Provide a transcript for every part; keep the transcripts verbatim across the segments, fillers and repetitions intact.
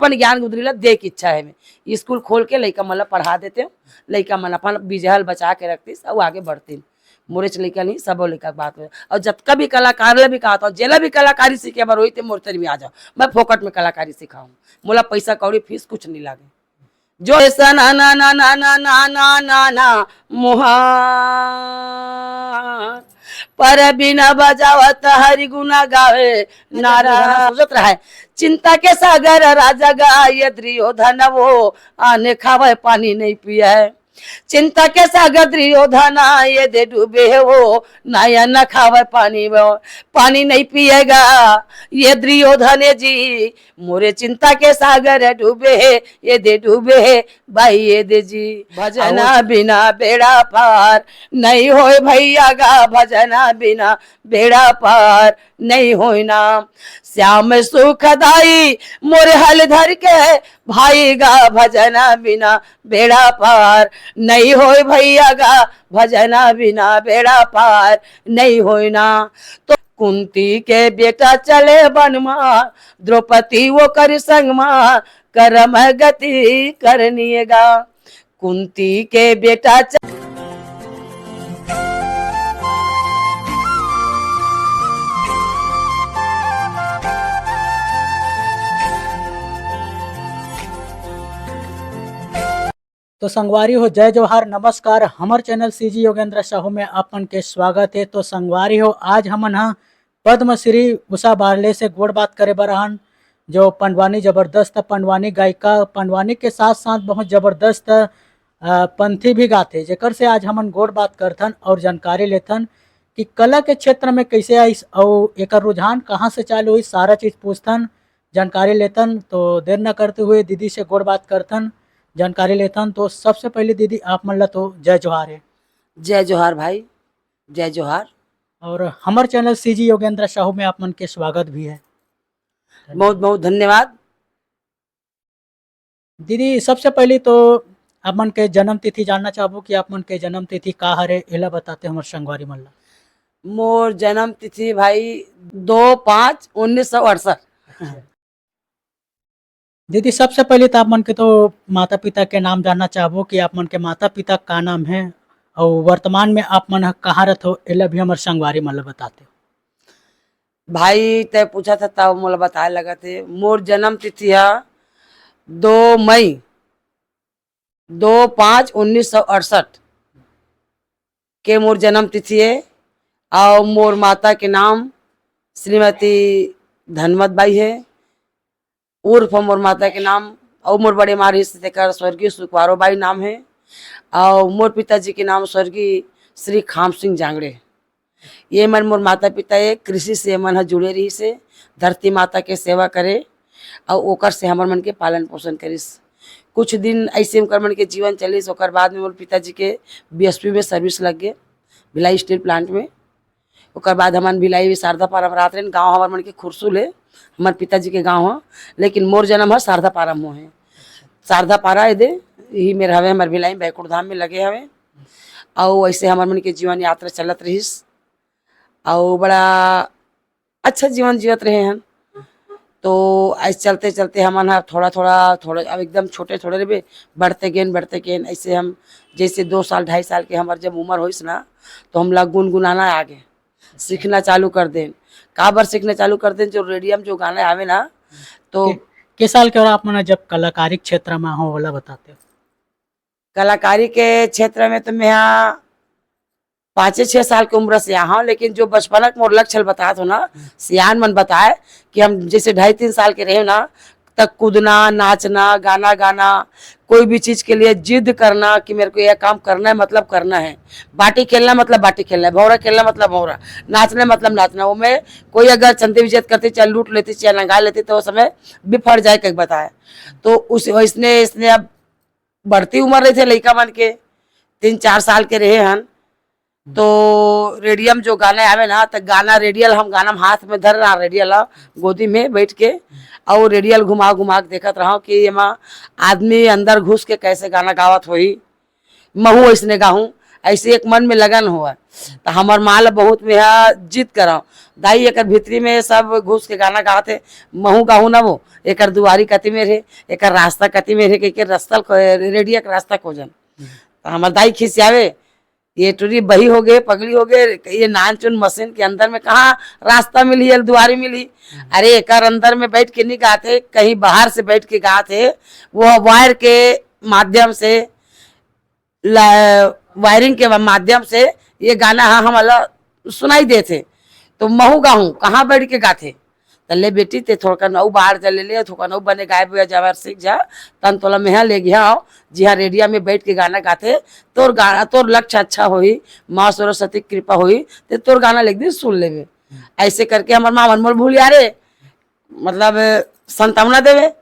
अपन ज्ञान गुदरी ला दे के इच्छा हे। मैं स्कूल खोल के लइका मन ला पढ़ा देतेंव, लइका मन अपन बिजहा ल बचा के रखतिस अउ आगे बढ़तिन। मोरेच लइका नहीं, सबो लइका के बात होय। अउ जतका भी कलाकार ला भी कहत हंव, जेला भी कलाकारी सीखे बर होही, ते मोर तरी में आ जाव, मैं फोकट में कलाकारी सिखाहूं, मोला पइसा कौड़ी फीस कुछ नहीं लागे। जो ऐसा ना ना ना ना ना ना ना ना ना मुहार, पर बिना बजावत हरि गुना गावे नारा। सोचत रहे, चिंता के सागर राजा गा ये दुर्योधन वो, अन्न खावे पानी नहीं पिए। चिंता के सागर दुर्योधन ये दे डूबे हे वो, ना अन्न खावे पानी वो, पानी नहीं पिएगा ये दुर्योधन जी। मोरे चिंता के सागर डूबे हे, ये दे डूबे हे, भाई ये दे जी। भजना बिना बेड़ा पार नहीं होय भैया गा, भजना बिना बेड़ा पार नहीं होय ना। श्याम सुखदाई मोरे हल धर के भाई गा, भजना बिना बेड़ा पार नहीं होय भैया गा, भजना बिना बेड़ा पार नहीं होय ना। तो कुंती के बेटा चले बन मा, द्रौपदी ओकर संग मा, करम गति करनिए गा। कुंती के बेटा च- तो संगवारी हो, जय जोहार, नमस्कार। हमर चैनल सीजी योगेंद्र साहू में आप मन के स्वागत हे। तो संगवारी हो, आज हमन ह पद्मश्री उषा बारले से गोठ बात करे बर आहन, जो पंडवानी जबरदस्त पंडवानी गायिका, पंडवानी के साथ साथ बहुत जबरदस्त, अ, पंथी भी गाथे, जेकर से आज हमन गोठ बात करथन और जानकारी लेथन कि कला के क्षेत्र में कैसे आइस और एकर रुझान कहाँ से चालू हुई, सारा चीज पूछथन, जानकारी लेथन। तो देर न करते हुए दीदी से गोठ बात करथन, जानकारी लेथन। तो सबसे पहले दीदी, आप मन ला तो जय जोहार हे। जय जोहार भाई, जय जोहार। और हमर चैनल सीजी योगेंद्र साहू में आप मन के स्वागत भी हे। बहुत बहुत धन्यवाद। दीदी, सबसे पहले तो आप मन के जन्म तिथि जानना चाहबो कि आप मन के जन्म तिथि का हरे, एला बताते हमर संगवारी मन ला। मोर जन्म तिथि भाई दो पाँच उन्नीस सौ अड़सठ। दीदी, सबसे पहले तो आप मन के तो माता पिता के नाम जानना चाहबो कि आप मन के माता पिता का नाम हे और वर्तमान में आप मन ह कहाँ रथो, एला भी हमर संगवारी मन ला बताते। भाई, तय पूछा था तब मोला बताए लगत हे। मोर जन्म तिथि ह दो मई, दो पाँच उन्नीस सौ अड़सठ के मोर जन्म तिथि हे। और मोर माता के नाम श्रीमती धनमत बाई हे, उर्फ मोर माता के नाम, और मोर बड़े माँ रहिस तेकर स्वर्गीय सुखवारो बाई नाम हे, और मोर पिताजी के नाम स्वर्गीय श्री खाम सिंह जांगड़े। ये मन मोर माता पिता हे, कृषि से ये मन ह जुड़े रहिस हे, धरती माता के सेवा करे और ओकर से हमर मन के पालन पोषण करिस। कुछ दिन ऐसे ओकर मन के जीवन चलिस, ओकर बाद में मोर पिताजी के बीएसपी में सर्विस लग गे, भिलाई स्टील प्लांट में। ओकर बाद हमन भिलाई शारदा पारा में रहत रहेन, गाँव हमर मन के खुरसुल हे, हमर पिताजी के गाँव ह, लेकिन मोर जन्म ह शारदा पारा में होए हे। शारदा पारा एदे, यही मेर हवे, हमर भिलाई में बैकुंठ धाम में लगे हवे। अउ ऐसे हमर मन के जीवन यात्रा चलत रहिस। अउ बड़ा अच्छा जीवन जीवत रहे हन। तो ऐसे चलते चलते हमन ह थोड़ा थोड़ा, थोड़ा, अब एकदम छोटे थोड़े रहे, बढ़ते गेन, बढ़ते गेन। ऐसे हम जैसे दो साल, ढाई साल के हमर जब उम्र होइस ना, तो हमला गुनगुनाना आ गे, सीखना चालू कर देन। काबर सीखना चालू कर देन, जो रेडियम जो गाना आवे ना, तो के, के साल के और आप मन जब कलाकारी क्षेत्र में हो, ओला बताते हो? कलाकारी के क्षेत्र में तो मैं ह पाँचे छह साल के उम्र से आहा हूँ, लेकिन जो बचपना के मोर लक्ष्य ल बतात हो ना, सियान मन बताए कि हम जैसे ढाई तीन साल के रहे ना, तक कूदना, नाचना, गाना गाना, कोई भी चीज के लिए जिद करना कि मेरे को यह काम करना है, मतलब करना है, बाटी खेलना मतलब बाटी खेलना है, भौरा खेलना मतलब भौरा, नाचना मतलब नाचना। वो में कोई अगर चंदी विजेत करती, चाहे लूट लेती, चाहे नंगा लेती, तो वो समय बिफर जाए कह बताए। तो उस इसने इसने अब बढ़ती उम्र रहिथे लइका मन के, तीन चार साल के रहे हन, तो रेडियम जो गाना आवे ना, त गाना रेडियल हम गाना म हाथ में धर रहा, रेडियल ह गोदी में बैठ के, अउ रेडियल घुमा घुमा के देखत रहा कि एमा आदमी अंदर घुस के कैसे गाना गावत होही। महू ऐसने गाहूँ, ऐसे एक मन में लगन होवय। त हमर माँ ल बहुत मेहा जिद कराव, "दाई, एकर भीतरी में सब घुस के गाना गात हे, महू गाहूँ ना वो, एकर दुआरी कति मेर हे, एकर रास्ता कति मेर हे," कहिके रस्ता ल खो-, रेडिया के रास्ता खोजन। त हमर दाई खिसियावे, "ये टुरी बही होगे, पगली होगे, ये नानचुन मशीन के अंदर में कहाँ रास्ता मिलही, एला दुआरी मिलही?" अरे, एकर अंदर में बैठ के नहीं गात हे, कहीं बाहर से बैठ के गात हे, वो वायर के माध्यम से, ला-, वायरिंग के माध्यम से ये गाना ह हमला सुनाई देत हे। तो महू गाहूँ, कहाँ बैठ के गाथे? त ले बेटी, ते थोड़कन अउ बाहर चल ले, थोड़कन अउ बने गाय बुआ जावर सीख जा, तन तोला मेहा ले गया हूँ, जिहाँ रेडिया में बैठ के गाना गाथे, तोर गाना, तोर लक्ष्य अच्छा होही, माँ सरस्वती के कृपा होही, ते तोर गाना ले एक दिन सुन लेबे। ऐसे करके हमर माँ मन मोर भूलिया रे, मतलब, संतावना देवे।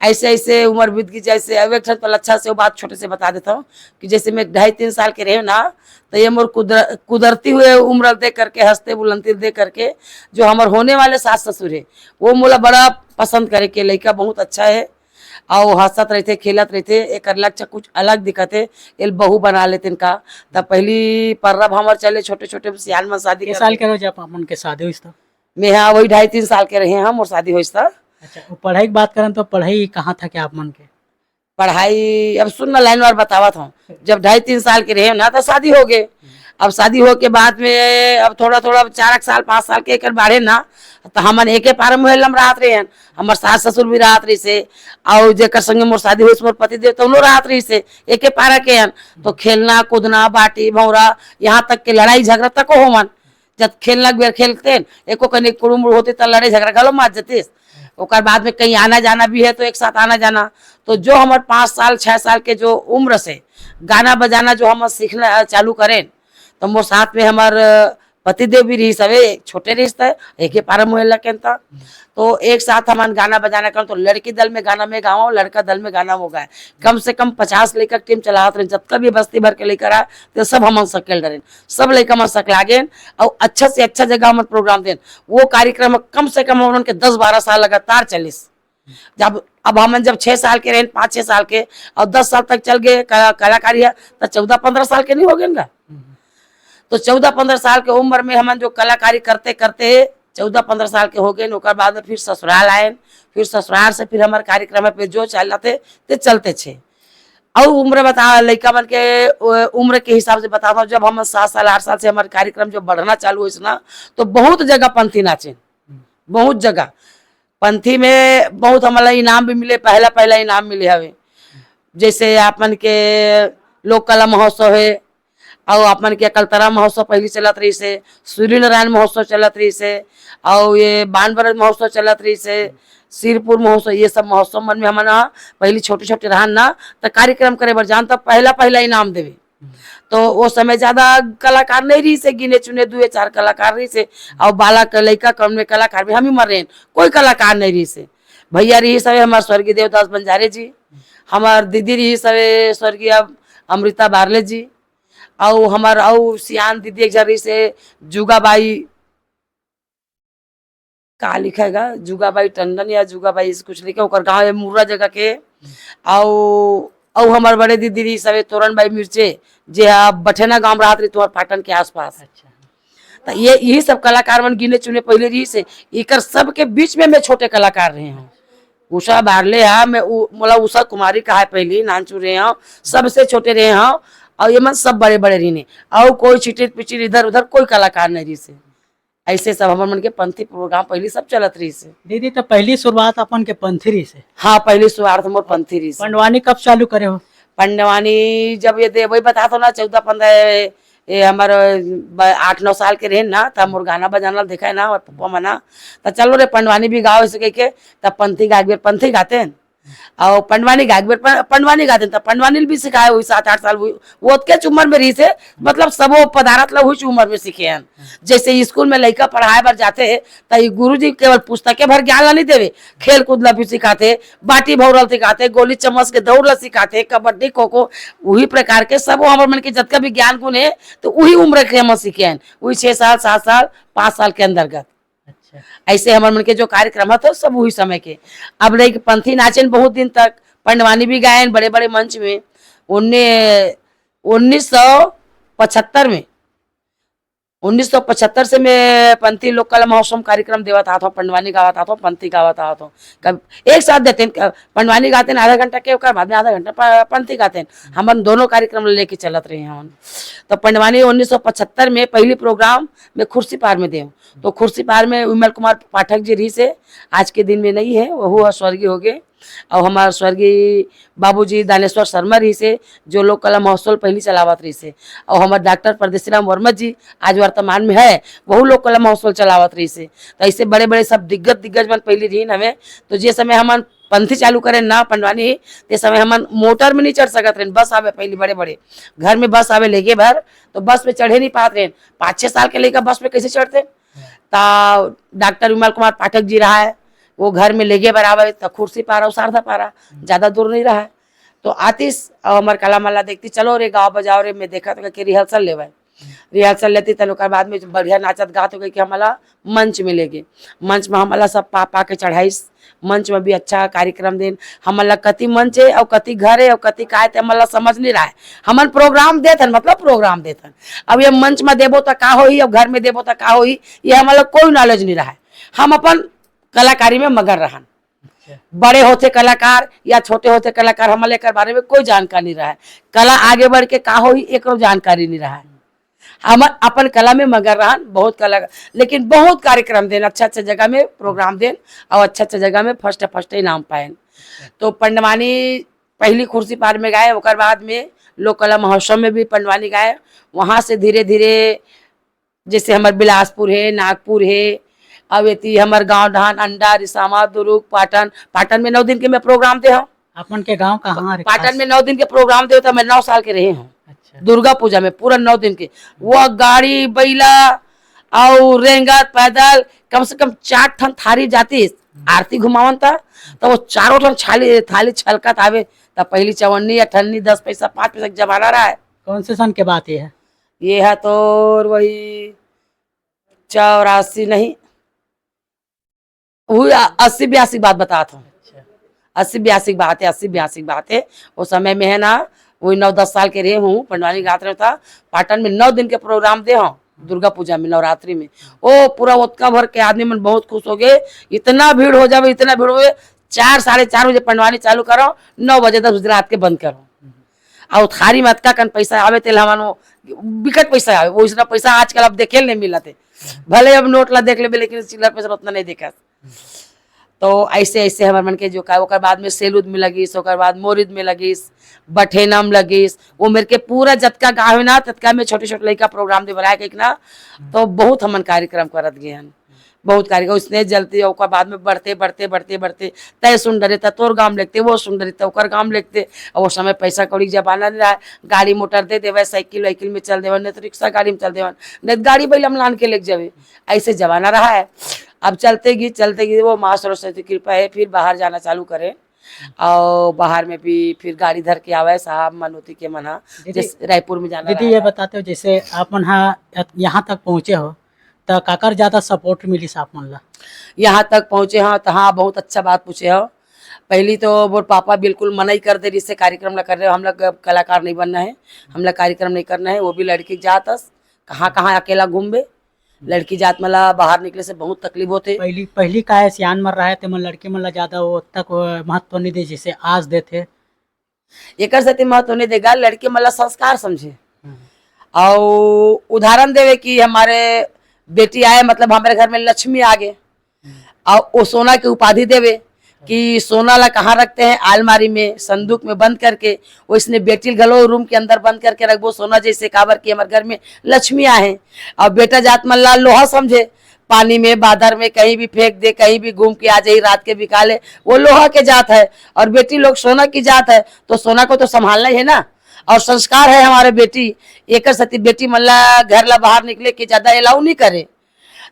ऐसे ऐसे उम्र बीत गई। जैसे अब एक ठन तो अच्छा से वो बात छोटे से बता देता हूँ कि जैसे मैं ढाई तीन साल के रहे ना, तो ये मोर कुदर-, कुदरती हुए उम्र दे करके, हंसते बुलंदी दे करके, जो हमर होने वाले सास ससुर है, वो मोला बड़ा पसंद करे के लइका बहुत अच्छा है। और हंसत रहते, खेलत रहते, एकर लक्ष्य कुछ अलग दिखत है, एल बहू बना लेते इनका। तब पहली पर्रब हमर चले, छोटे छोटे सियान मन शादी के करते। साल के रहो जब अपन के शादी होइस त? मैं, हाँ, वही ढाई तीन साल के रहे हैं हम, और शादी होइस त। अच्छा, वो पढ़ाई की बात करन तो पढ़ाई कहाँ था क्या आप मन के? पढ़ाई, अब सुन ना, लाइन वार बतावत हूँ। जब ढाई तीन साल के रहे ना, तो शादी हो गए। अब शादी हो के बाद में अब थोड़ा थोड़ा चार एक साल, पाँच साल के एकर बाढ़े ना, तो हमन एके पारा मुहल्ला में रहत रहे हैं। हमर सास ससुर भी रहत रही से, और जेकर संगे मोर शादी होइस, मोर पति देव, तौनो रहत रही से, एके पारा के हन। तो खेलना, कूदना, बाटी, भौंरा, यहाँ तक के लड़ाई झगड़ा तक होवन। जब खेलना बेर खेलते हैं, एको कनी कुड़ुमुड़ होती, त लड़े झगड़ा घलो मार जतिस। ओकर बाद में कहीं आना जाना भी है, तो एक साथ आना जाना। तो जो हमर पाँच साल, छह साल के जो उम्र से गाना बजाना जो हम सीखना, अ, चालू करें, तो मोर साथ में हमर, अ, पति देव भी रहिस हवे, छोटे रहिस त, एके पारा मुहल्ला के त। तो एक साथ हमन गाना बजाना करन, तो लड़की दल में गाना मैं गावं, लड़का दल में गाना वो गाए। कम से कम पचास लइका के टीम चलावत रहेन, जतका भी बस्ती भर के लइका रहा, तो सब हमन सकेल डरेन। सब लइका मन सकला गेन, अउ अच्छा से अच्छा जगह हमन प्रोग्राम देन। वो कार्यक्रम कम से कम हमन के दस बारह साल लगातार चलिस। जब, अब हमन जब छह साल के रहेन, पाँच छह साल के, और दस साल तक चल गए क-, कलाकारी है, तो चौदह पन्द्रह साल के नहीं हो गए ना? तो चौदह पन्द्रह साल के उम्र में हमन जो कलाकारी करते करते चौदह पन्द्रह साल के हो गए, ओकर बाद में फिर ससुराल आए, फिर ससुराल से फिर हमारे कार्यक्रम पे जो चलते, ते चलते छे। अउ उम्र बता, लइका मन के, अ, उम्र के हिसाब से बताता हूँ, जब हम सात साल, आठ साल से हमारे कार्यक्रम जो बढ़ना चालू होइस ना, तो बहुत जगह पंथी नाचे, बहुत जगह। पंथी में बहुत हमला इनाम भी मिले, पहला, पहला इनाम मिले हवे। जैसे आप मन के लोक कला महोत्सव है, अउ आप मन के अकलतरा महोत्सव पहली चलत रहिस हे, सूर्यनारायण महोत्सव चलत रहिस हे, अउ ये बान बरस महोत्सव चलत रहिस हे, सिरपुर महोत्सव, ये सब महोत्सव मन में हमन ह पहली छोटे-छोटे रहन ना, त कार्यक्रम करे बर जान, त पहला-पहला इनाम देवे। तो वो समय ज्यादा कलाकार नहीं रहिस हे, गिने चुने दुए चार कलाकार रहिस हे, अउ बालक लइका कम में कलाकार भी हम ही मर रहे हैं, कोई कलाकार नहीं रहिस हे। भैया रहिस हवे हमर स्वर्गीय देवदास बंजारे जी, हमर दीदी रहिस हवे स्वर्गीय अमृता बारले जी, अउ हमर अउ सियान दीदी एक झन रहिस हे जुगाबाई, का लिखे गा, जुगाबाई टंडन या जुगाबाई ऐसे कुछ लिखे, ओकर गाँव है मुर्रा जगह के। अउ, अउ हमर बड़े दीदी रहिस हवे तोरन बाई मिर्चे, जे हा बठेना गाँव में रहत रही, तुम्हार पाटन के आसपास। अच्छा। त ये, यही सब कलाकार मन गिने चुने पहले रहिस हे, एकर सबके बीच में मैं छोटे कलाकार रहे हूँ। उषा बारले हा, मैं उ-, मोला उषा कुमारी कहा है पहली, नानचू रहे हूँ, सबसे छोटे रहे हूँ, और ये मन सब बड़े बड़े रहिने, और कोई छिटिर पिचिर इधर उधर कोई कलाकार नहीं रहिस हे। ऐसे सब हमर मन के पंथी प्रोग्राम पहली सब चलत रहिस हे। दीदी, तो पहली शुरुआत अपन के पंथी रहिस हे? हाँ, पहली शुरुआत हमर पंथी रहिस हे। पंडवानी कब चालू करे हो? पंडवानी जब ये दे, वही बता तो ना, चौदह पन्द्रह, ये हमर ब-, आठ नौ साल के रहे ना, तब मोर गाना बजाना देखे ना, हमर पप्पा मना, त चलो रे पंडवानी भी गाओ, ऐसे कह के, तब पंथी गा, एक बेर पंथी गाते हैं, और पंडवानी गा, एक बेर प-, पंडवानी गाते हैं, तब पंडवानी भी सिखाए हुई सात आठ साल हुई, वो ओतकेच उम्र में रहिस हे, मतलब सबो पदार्थ ला हुई उम्र में सीखे हैं। जैसे स्कूल में लइका पढ़ाए बर जाते हैं, त ई गुरुजी केवल पुस्तके भर ज्ञान ला नहीं देवे, खेल कूद ला भी सिखाते, बाटी भौरल सिखाते, गोली चम्मच के दौड़ ला सिखाते, कबड्डी, खो खो, उही प्रकार के सब हमर मन के जतका भी ज्ञान गुण हे, तो उही उम्र के हमन सीखे हन, उही छह साल, सात साल, पाँच साल के अंतर्गत। अच्छा। ऐसे हमर मन के जो कार्यक्रम हे, तो सब उही समय के। अब रही पंथी नाचेन बहुत दिन तक, पंडवानी भी गायन बड़े-बड़े मंच में। उन्ने-, उन्नीस सौ पचहत्तर में, उन्नीस सौ पचहत्तर से मैं पंथी लोक कला महोत्सव में कार्यक्रम देवत आत हूँ, पंडवानी गावत आत हूँ, पंथी गावत आत हूँ। कब एक साथ देते हैं, क-, पंडवानी गाते हैं आधा घंटा के, ओकर बाद में आधा घंटा प-, पंथी गाते हैं। हमन दोनों कार्यक्रम लेके चलत रहे हैं। तो पंडवानी उन्नीस सौ पचहत्तर में पहली प्रोग्राम मैं खुर्सीपार में देव। तो खुर्सीपार में विमल कुमार पाठक जी रहिस हे, आज के दिन में नहीं है, वहू ह स्वर्गीय हो गए। और हमार स्वर्गीय बाबूजी दानेश्वर शर्मा रहिस हे, जो लोक कला महोत्सव पहली चलावत रहिस हे। और हमार डॉक्टर परदेसी राम वर्मा जी आज वर्तमान में है, वहू लोक कला महोत्सव चलावत रहिस हे। तो ऐसे बड़े बड़े सब दिग्गज दिग्गज मन पहली रहिन हमें। तो जे समय हमन पंथी चालू करें ना पंडवानी, ते समय हमन मोटर में नहीं चढ़ सकत रहेन, बस आवे पहली बड़े बड़े घर में, बस आवे लेगे भर, तो बस में चढ़े नहीं पात रहेन। पाँच छः साल के लइका बस में कैसे चढ़ते? ता डॉक्टर विमल कुमार पाठक जी रहा है, वो घर में लेगे बर आवे, त खुर्सीपार और शारदापारा, ज्यादा दूर नहीं रहा है। तो आतिस और हमर कला मला देखती, "चलो रे गाँव बजाओ रे, मैं देखा तो के रिहर्सल लेवे।" रिहर्सल लेती, तन ओकर बाद में बढ़िया नाचत गात हो गई कि हमला मंच में लेगे। मंच में हमला सब पा पा के चढ़ाइस, मंच में भी अच्छा कार्यक्रम देन। हमला कति मंच है और कति घर है और कति काय ते हमला समझ नहीं रहा है। हमन प्रोग्राम देत हन, मतलब प्रोग्राम देत हन। अब ये मंच में देबो त का होही, अब घर में देबो त का होही, ये हमला कोई नॉलेज नहीं रहा है। हम अपन कलाकारी में मगन रहन। अच्छा। बड़े होते कलाकार या छोटे होते कलाकार, हमला एकर बारे में कोई जानकारी नहीं रहा है। कला आगे बढ़ के का होही, एकरो जानकारी नहीं रहा है। हमन अपन कला में मगन रहन, बहुत कला, लेकिन बहुत कार्यक्रम देन, अच्छा अच्छा जगह में प्रोग्राम देन और अच्छा अच्छा जगह में फर्स्ट फर्स्ट इनाम पाएन। तो पंडवानी पहली खुर्सीपार में गाए, ओकर बाद में लोक कला महोत्सव में भी पंडवानी गाए। वहाँ से धीरे धीरे जैसे हमर बिलासपुर है, नागपुर है, अब एती हमर गांव ढान, अंडा, रिसामा, दुरुग, पाटन, पाटन में नौ दिन के मैं प्रोग्राम दे हूँ। अपन के गांव कहाँ रे पाटन खास? में नौ दिन के प्रोग्राम दे, तो मैं नौ साल के रहे हूँ। अच्छा। दुर्गा पूजा में पूरा नौ दिन के, वो गाड़ी बैला और रेंगत पैदल कम से कम चार ठन थारी जाती, आरती घुमावन था, तो वो चारों ठन छाली थाली छलकत आवे। तब पहली चवन्नी या ठन्नी दस पैसा, पाँच पैसा के जमाना रहा है। कौन से सन के बात ये है? ये है तो वही चौरासी नहीं, वही अस्सी बयासी की बात बता था। अच्छा। अस्सी बयासी की बात है, अस्सी बयासी की बात है। वो समय में है ना, वही नौ दस साल के रहे हूँ, पंडवानी गात रहे था। पाटन में नौ दिन के प्रोग्राम दे हूँ, दुर्गा पूजा में, नवरात्रि में। ओ पूरा ओतका भर के आदमी मन बहुत खुश हो गए, इतना भीड़ हो जावे, इतना भीड़ हो गए। चार, साढ़े चार बजे पंडवानी चालू करो, नौ बजे, दस बजे रात के बंद करो। और थारी में अतका कन पैसा आवे, तेल हमन वो बिकट पैसा आवे, वो इसना पैसा आजकल अब देखे नहीं मिलत है। भले अब नोट ला देख लेबे, लेकिन चिल्लर पैसा उतना नहीं देखा। तो ऐसे ऐसे हमर मन के जो का, ओकर बाद में सेलूद में लगिस, ओकर बाद मोरिद में लगिस, बठेना में लगिस, वो मेरे के पूरा जतका गाँव है ना, ततका में छोटे छोटे लइका प्रोग्राम दे बनाए के ना, तो बहुत हमन कार्यक्रम करत गए हन। बहुत कार्यक्रम उसने जलती, ओकर बाद में बढ़ते बढ़ते बढ़ते बढ़ते, तय सुन डरे त तोर गांव में लगते, वो सुन डरे त ओकर गांव में लगते। और वो समय पैसा कौड़ी के जमाना नहीं रहा, गाड़ी मोटर दे देवे, साइकिल वाइकिल में चल देवे, नहीं तो रिक्शा गाड़ी में चल देवे, नहीं तो गाड़ी बैल हम लान के लेके जावे। ऐसे जमाना रहा है। अब चलते गीत चलते गीत वो माँ सरस्वती की कृपा है, फिर बाहर जाना चालू करे। और बाहर में भी फिर गाड़ी धर के आवे साहब मनोती के मना, दीदी, जैसे रायपुर में जाना दीदी, ये रहा। बताते हो, जैसे आप मन हा यहाँ तक पहुँचे हो, तो काकर ज्यादा सपोर्ट मिलिस आप मन ला? यहाँ तक पहुँचे हो तो हाँ, बहुत अच्छा बात पूछे हो। पहली तो मोर पापा बिल्कुल मना ही कर दे रहिस हे, कार्यक्रम ला कर रहे हो, हम लोग अब कलाकार नहीं बनना है, हम लोग कार्यक्रम नहीं करना है। वो भी लड़की के जात हस, कहाँ कहाँ अकेला घूमबे। लड़की जात मन ला बाहर निकले से बहुत तकलीफ होते। पहली, पहली का है सियान मन रहे, ते मन लड़की मन ला ज्यादा वो तक, वो महत्व नहीं दे, जैसे आज देते। एकर सेती महत्व नहीं देगा, लड़की मन ला संस्कार समझे। हम्म। और उदाहरण देवे कि हमारे बेटी आए, मतलब हमारे घर में लक्ष्मी आ गए। हम्म। और वो सोना की उपाधि देवे कि सोना ला कहाँ रखते हैं, अलमारी में, संदूक में बंद करके। वैसने बेटी घलो रूम के अंदर बंद करके रखबो सोना जैसे, काबर कि हमारे घर में लक्ष्मी आहे। और बेटा जात मन ला लोहा समझे, पानी में, बादर में, कहीं भी फेंक दे, कहीं भी घूम के आ जाही, रात के बिका ले, वो लोहा के जात है। और बेटी लोग सोना की जात है, तो सोना को तो संभालना ही है ना। और संस्कार है हमारे बेटी, एकर सेती बेटी मन ला घर ला बाहर निकले के ज्यादा अलाउ नहीं करे।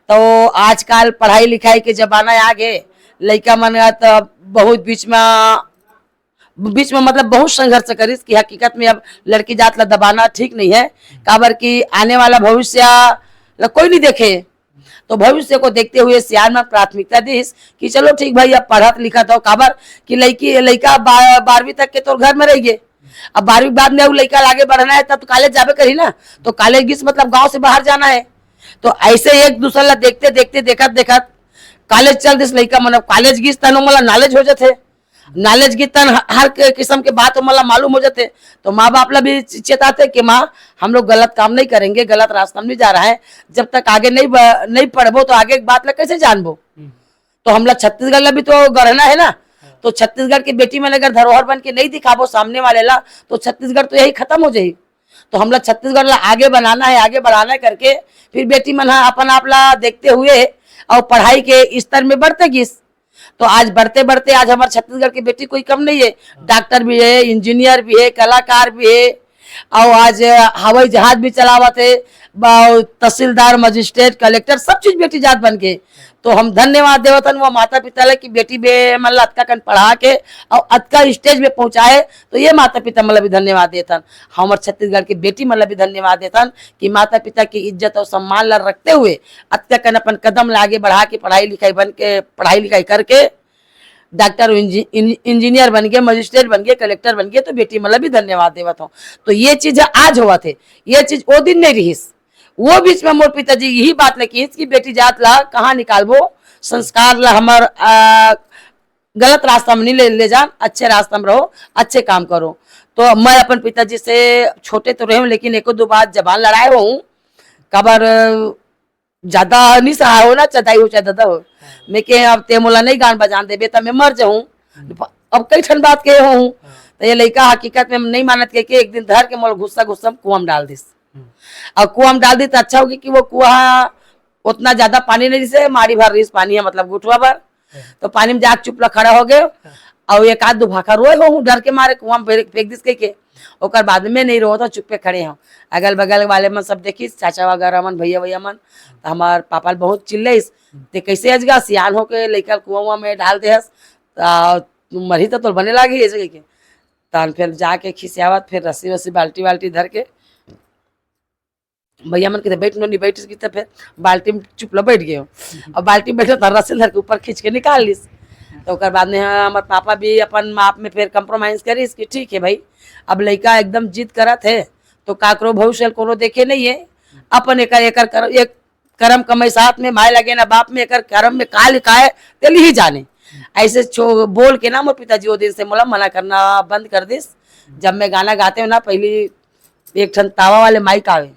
तो आजकल पढ़ाई लिखाई के जमाना आ गे, लइका मन ला तो बहुत बीच में, बीच में मतलब बहुत संघर्ष करिस कि हकीकत में अब लड़की जात ला दबाना ठीक नहीं है, काबर कि आने वाला भविष्य ला कोई नहीं देखे। तो भविष्य को देखते हुए सियान मन प्राथमिकता दिस कि चलो ठीक भाई, अब पढ़त लिखत हो, काबर कि लइकी, लइका बा-, बारहवीं तक के तोर घर में रह गए, अब बारहवीं के बाद में अउ लइका ल आगे बढ़ना हे, तब तो कॉलेज जाबे करही ना। तो कॉलेज गिस मतलब गांव से बाहर जाना हे। तो ऐसे एक दूसर ला देखते देखते, देखत देखत कॉलेज चल दिस लइका मन। अब कॉलेज गिस तहन ओमन ला नॉलेज हो जाथे, नॉलेज गिस तहन ह-, हर क-, किस्म के बात ओमन ला मालूम हो जाथे। तो माँ बाप ला भी च-, चेताथे कि माँ, हम लोग गलत काम नहीं करेंगे, गलत रास्ता में नहीं जा रहा है। जब तक आगे नहीं ब-, नहीं पढ़बो तो आगे के बात ला कैसे जानबो? हम्म। तो हमला छत्तीसगढ़ ला भी तो गढ़ना हे ना। हाँ। तो छत्तीसगढ़ के बेटी मन अगर धरोहर बन के नहीं दिखाबो सामने वाले ला, तो छत्तीसगढ़ तो यही खत्म हो जाही। तो हमला छत्तीसगढ़ ला आगे बनाना हे, आगे बढ़ाना हे करके फिर बेटी मन ह अपन आप ला देखते हुए अउ पढ़ाई के स्तर में बढ़ते गिस। तो आज बढ़ते बढ़ते आज हमर छत्तीसगढ़ के बेटी कोई कम नहीं हे, डॉक्टर भी हे, इंजीनियर भी हे, कलाकार भी हे, अउ आज हवाई जहाज भी चलावत हे, ब-, तहसीलदार, मजिस्ट्रेट, कलेक्टर, सब चीज बेटी जात बन के। तो हम धन्यवाद देवत हन वो माता पिता ला कि बेटी बे मन ला अतका कन पढ़ा के अउ अतका स्टेज में पहुंचाए, तो ये माता पिता मन ला भी धन्यवाद देत हन। हमर छत्तीसगढ़ के बेटी मन ला भी धन्यवाद देत हन कि माता पिता की इज्जत अउ सम्मान ला रखते हुए अतका कन अपन कदम ला आगे बढ़ा के पढ़ाई लिखाई बन के, पढ़ाई लिखाई करके डॉक्टर, इंजी-, इंज-, इंजीनियर बन गे, मजिस्ट्रेट बन गे, कलेक्टर बन गे, तो बेटी मन ला भी धन्यवाद देवत हूँ। तो ये चीज आज होवत हे, ये चीज वो दिन नहीं रहिस। वो बीच में मोर पिताजी यही बात ल किहिस कि बेटी जात ला कहाँ निकालबो, संस्कार ला हमर, आ, गलत रास्ता में नहीं ले, ले जान, अच्छे रास्ता में रहो, अच्छे काम करो। तो मैं अपन पिताजी से छोटे तो रहे हूँ, लेकिन एको दो बात जबान लड़ाए हूँ, काबर ज्यादा नहीं सहा हो ना, चदाई हो चाहे दादा हो। हाँ। मैं के अब ते मोला नहीं गान बजान देबे, त मैं मर जाऊं। हम्म। अब कई ठन बात कहे हूँ। हाँ। तो ये लइका हकीकत में नहीं मानत के, के एक दिन धर के मोला गुस्सा गुस्सा में कुआं में डाल दिस। हम्म। और कुआं में डाल दी तो अच्छा होगी कि वो कुआं उतना ज्यादा पानी नहीं, जैसे माड़ी भर रही पानी है, मतलब गुठवा भर। हाँ। तो पानी में जाके चुप ला खड़ा हो गए। हाँ। और एक आध दो भाखा रोए हो हूँ, डर के मारे कुआं में फेंक, फेंक दिस कह के। ओकर बाद में नहीं रोवत हो, चुप्पे खड़े हो। अगल बगल वाले मन सब देखिस, चाचा वगैरह मन, भैया भैया मन, तो हमार पापा ल बहुत चिल्लइस, "ते कैसे अजगा सियान होके लइका ल कुआं उआं में डाल देहस, त मरही त तोर बने लागी ऐसे कह के।" तहन फिर जाके खिसियावत, फिर रस्सी वस्सी, बाल्टी वाल्टी धर के भैया मन के बैठ नो, नहीं बैठ की, तो फिर बाल्टी में चुप ला बैठ गए हो। और बाल्टी में बैठे तो रस्सी धर के ऊपर खींच के निकाल लिस। तो ओकर बाद में, हाँ, हमर पापा भी अपन आप में फिर कॉम्प्रोमाइज करिस कि ठीक है भाई, अब लइका एकदम जिद करत है, तो काकरो भविष्य ल कोनो देखे नहीं है, अपन एकर, एकर कर, एक करम कमाई साथ में, माय लगे ना बाप में, एकर करम में का लिखाए, ते लिही जाने। ऐसे छो-, बोल के ना मोर पिताजी वो दिन से मोला मना करना बंद कर दिस। जब मैं गाना गाते हूँ ना, पहली एक ठन तावा वाले माइक आवे,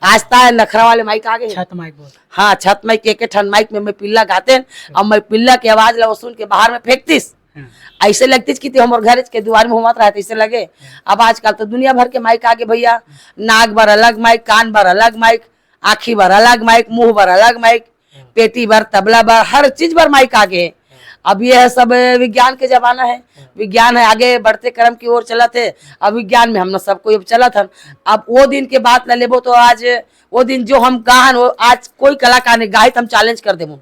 आज ता नखरा वाले माइक आ गए। छत माइक बोल। हाँ, छत माइक, एक ठन माइक में मैं पिल्ला गाते हैं, और मैं पिल्ला के आवाज ला वो सुन के बाहर में फेंकतिस। हाँ। ऐसे लगतिस कि ते हमर घर के दुआर में होवत रहत, ऐसे लगे। हाँ। अब आजकल तो दुनिया भर के माइक आ गए भैया, नाक बर अलग माइक, कान बर अलग माइक, आँखी बर अलग माइक, मुंह बर अलग माइक, हाँ। पेटी बर, तबला बर, हर चीज बर माइक आ गए। हाँ। अब ये है सब विज्ञान के जमाना है, हाँ। विज्ञान है आगे बढ़ते क्रम की ओर चलत है। अब विज्ञान में हम ना सब कोई अब चलत हन। अब वो दिन के बात ला लेबो तो आज वो दिन जो हम गाहन, वो आज कोई कलाकार नहीं गाही, तो हम चैलेंज कर देबो।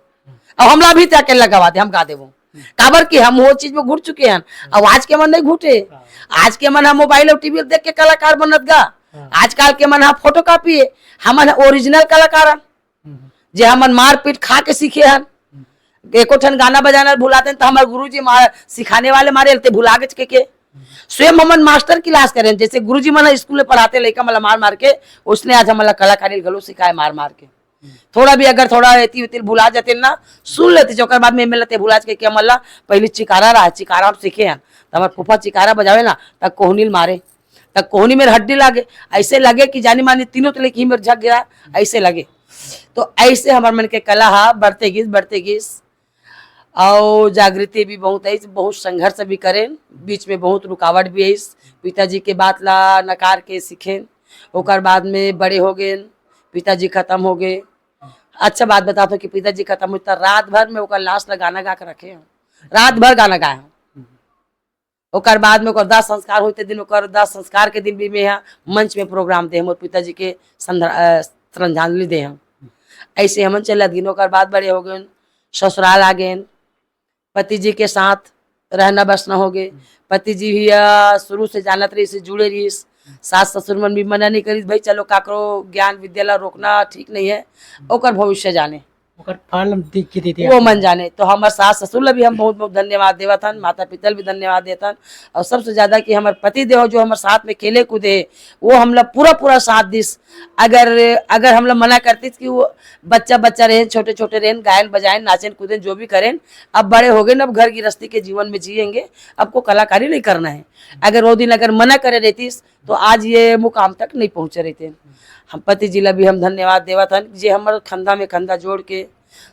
अब हमला भी ते अकेला गवा दे, हम गा देबो। काबर कि हम वो चीज में घुट चुके हैं। अब आज के मन नहीं घुटे। हाँ। आज के मन हम मोबाइल और टीवी देख के कलाकार बनत गा। हाँ। आजकल के मन ह फोटोकॉपी है, हमन ह ओरिजिनल कलाकार हन, हम्म। जे हमन मारपीट खा के सीखे हन। हम्म। एको ठन गाना बजाना भुलाते हैं, तो हमारे गुरुजी मार, सिखाने वाले मारे, ते भुला के के, के। हम्म। स्वयं हमन मास्टर क्लास करें, जैसे गुरुजी मन ह स्कूल में पढ़ाते लइका मन ला मार मार के, उसने आज हमन ला कलाकारी घलो सिखाए मार मार के। हम्म। थोड़ा भी अगर थोड़ा एती उती भुला जाते ना, सुन लेते, ओकर बाद में एमे लते भुला के, के हमन ला पहली चिकारा रहा, चिकारा हम सीखे हन, तो हमारे फूफा चिकारा बजावे ना, तब कोहनी ल मारे, त कोहनी मेर हड्डी लागे, ऐसे लगे कि जानी मानी तीनों तले की मेर झक गया, ऐसे लगे। तो ऐसे हमर मन के कला हा बढ़ते गिस, बढ़ते गिस। और जागृति भी बहुत आइस, बहुत संघर्ष भी करेन, बीच में बहुत रुकावट भी आइस। पिताजी के बात ला नकार के सीखेन, ओकर बाद में बड़े हो गेन, पिताजी खत्म हो गए। अच्छा बात बताता हूँ कि पिताजी खत्म हो त रात भर में ओकर लाश ला गाना गा के रखे हूँ, रात भर गाना गाए हूँ। ओकर बाद में ओकर दाह संस्कार होते दिन, ओकर दाह संस्कार के दिन भी मैं यहाँ मंच में प्रोग्राम दे, मोर पिताजी के संध्रा-, अ, श्रद्धांजलि दे हम। ऐसे हमन चलत गिन, ओकर बाद बड़े हो गए, ससुराल आ गए, पति जी के साथ रहना बसना हो गए। पति जी भी, अ, शुरू से जानत रहिस, जुड़े रहिस, सास ससुर मन भी मना नहीं करिस, "भाई चलो काकरो ज्ञान विद्या ला रोकना ठीक नहीं है, ओकर भविष्य जाने।" पर फल हम दिख के देते वो हैं। मन जाने। तो हमर सास ससुर ला भी हम बहुत बहुत धन्यवाद देवत हन, माता पिता ला भी धन्यवाद देत हन, और सबसे ज्यादा कि हमर पति देव जो हमर साथ में खेले कूदे हे, वो हमला पूरा पूरा साथ दिस। अगर अगर हमला मना करतिस कि वो बच्चा बच्चा रहेन, छोटे छोटे रहेन, गायन बजायन, नाचेन कूदेन, जो भी करेन, अब बड़े हो गए, अब घर गृहस्थी के जीवन में जिएंगे, आपको कलाकारी नहीं करना है, अगर वो दिन अगर मना करे रहतिस तो आज ये मुकाम तक नहीं पहुंचे रहते। हम पति जी ला भी हम धन्यवाद देवत हन, जे हमर खंधा में खंधा जोड़ के,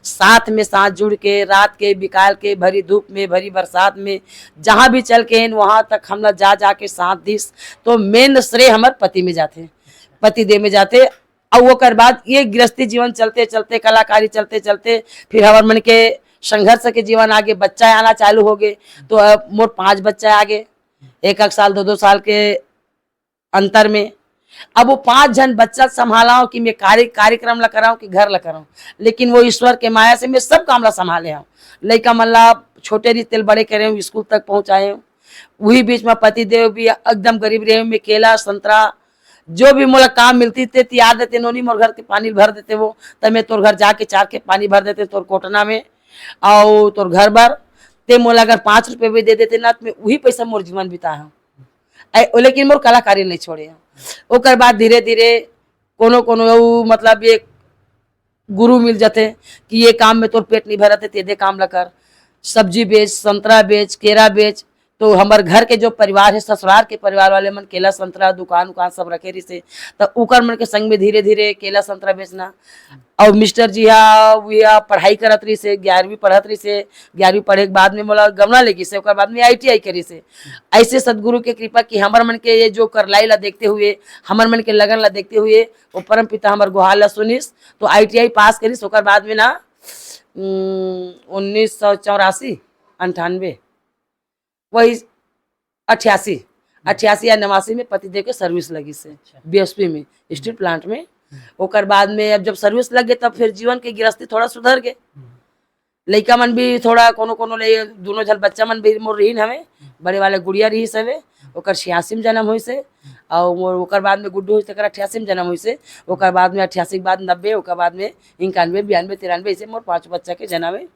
साथ में साथ जुड़ के, रात के, बिकाल के, भरी धूप में, भरी बरसात में, जहाँ भी चल के आइन, वहाँ तक हमला जा जा के साथ दिस। तो मेन श्रेय हमर पति में जाथे, पति देव में जाथे। और ओकर बाद ये गृहस्थी जीवन चलते चलते, कलाकारी चलते चलते, फिर हमर मन के संघर्ष के जीवन आगे, बच्चा आना चालू हो गए। तो अब मोर पांच बच्चा आगे, एक एक साल, दो दो साल के अंतर में। अब वो पांच झन बच्चा संभालाओ कि मैं कार्य-, कार्यक्रम ला कराऊं कि घर ला कराऊं, लेकिन वो ईश्वर के माया से मैं सब काम ला संभाले हूँ। लइका मन ला छोटे रीते ले बड़े करे हूँ, स्कूल तक पहुंचाए हूँ। वही बीच में पति देव भी एकदम गरीब रहे, मैं केला, संतरा, जो भी मोला काम मिलती ते तियार देते, नोनी मोर घर के पानी भर देते वो, त मैं तोर घर जाके चार के पानी भर देते तोर कोटना में, और तोर घर बर, ते मोला अगर पाँच रुपये भी दे देते ना, तो मैं वही पैसा मोर जीवन बिता हूँ। ऐ-, लेकिन मोर कलाकारी नहीं छोड़े हूँ। ओकर बाद धीरे धीरे कोनो कोनो उ मतलब एक गुरु मिल जाथे कि ये काम में तोर पेट नहीं भरत है, ते दे काम ला कर, सब्जी बेच, संतरा बेच, केरा बेच। तो हमर घर के जो परिवार है, ससुराल के परिवार वाले मन केला, संतरा, दुकान उकान सब रखे रहिसे, त उकर मन के संग में धीरे धीरे केला, संतरा बेचना। और मिस्टर जी हा, वो हा पढ़ाई करत रहिसे, ग्यारहवीं पढ़त रहिसे, ग्यारहवीं पढ़े के बाद में मोला गमना ले गिसे, ओकर बाद में आई टी आई करिसे। ऐसे सदगुरु के कृपा कि हमर मन के ये जो करलाई ला देखते हुए, हमर मन के लगन ला देखते हुए, वो परम पिता हमर गुहार ला सुनिस, तो आई टी आई पास करिस। ओकर बाद में ना, उम, उन्नीस सौ चौरासी, अंठानवे, वही अट्ठासी, अट्ठासी या नवासी में पतिदेव के सर्विस लगिस हे बी एस पी में, स्टील प्लांट में। ओकर बाद में अब जब सर्विस लग गए, तब फिर जीवन के गृहस्थी थोड़ा सुधर गए। लइका मन भी थोड़ा कोनो कोनो ले, दोनों झन बच्चा मन भी मोर रहिन हवे, बड़े वाले गुड़िया रहिस हवे, ओकर छियासी में जन्म होइस हे, और मोर ओकर बाद में गुड्डू होइस, तेकर अट्ठासी में जन्म होइस हे, ओकर बाद में अट्ठासी के बाद नब्बे, ओकर बाद में इक्यानवे, बयानवे, तिरानवे, ऐसे मोर पांच बच्चा के जन्म हे।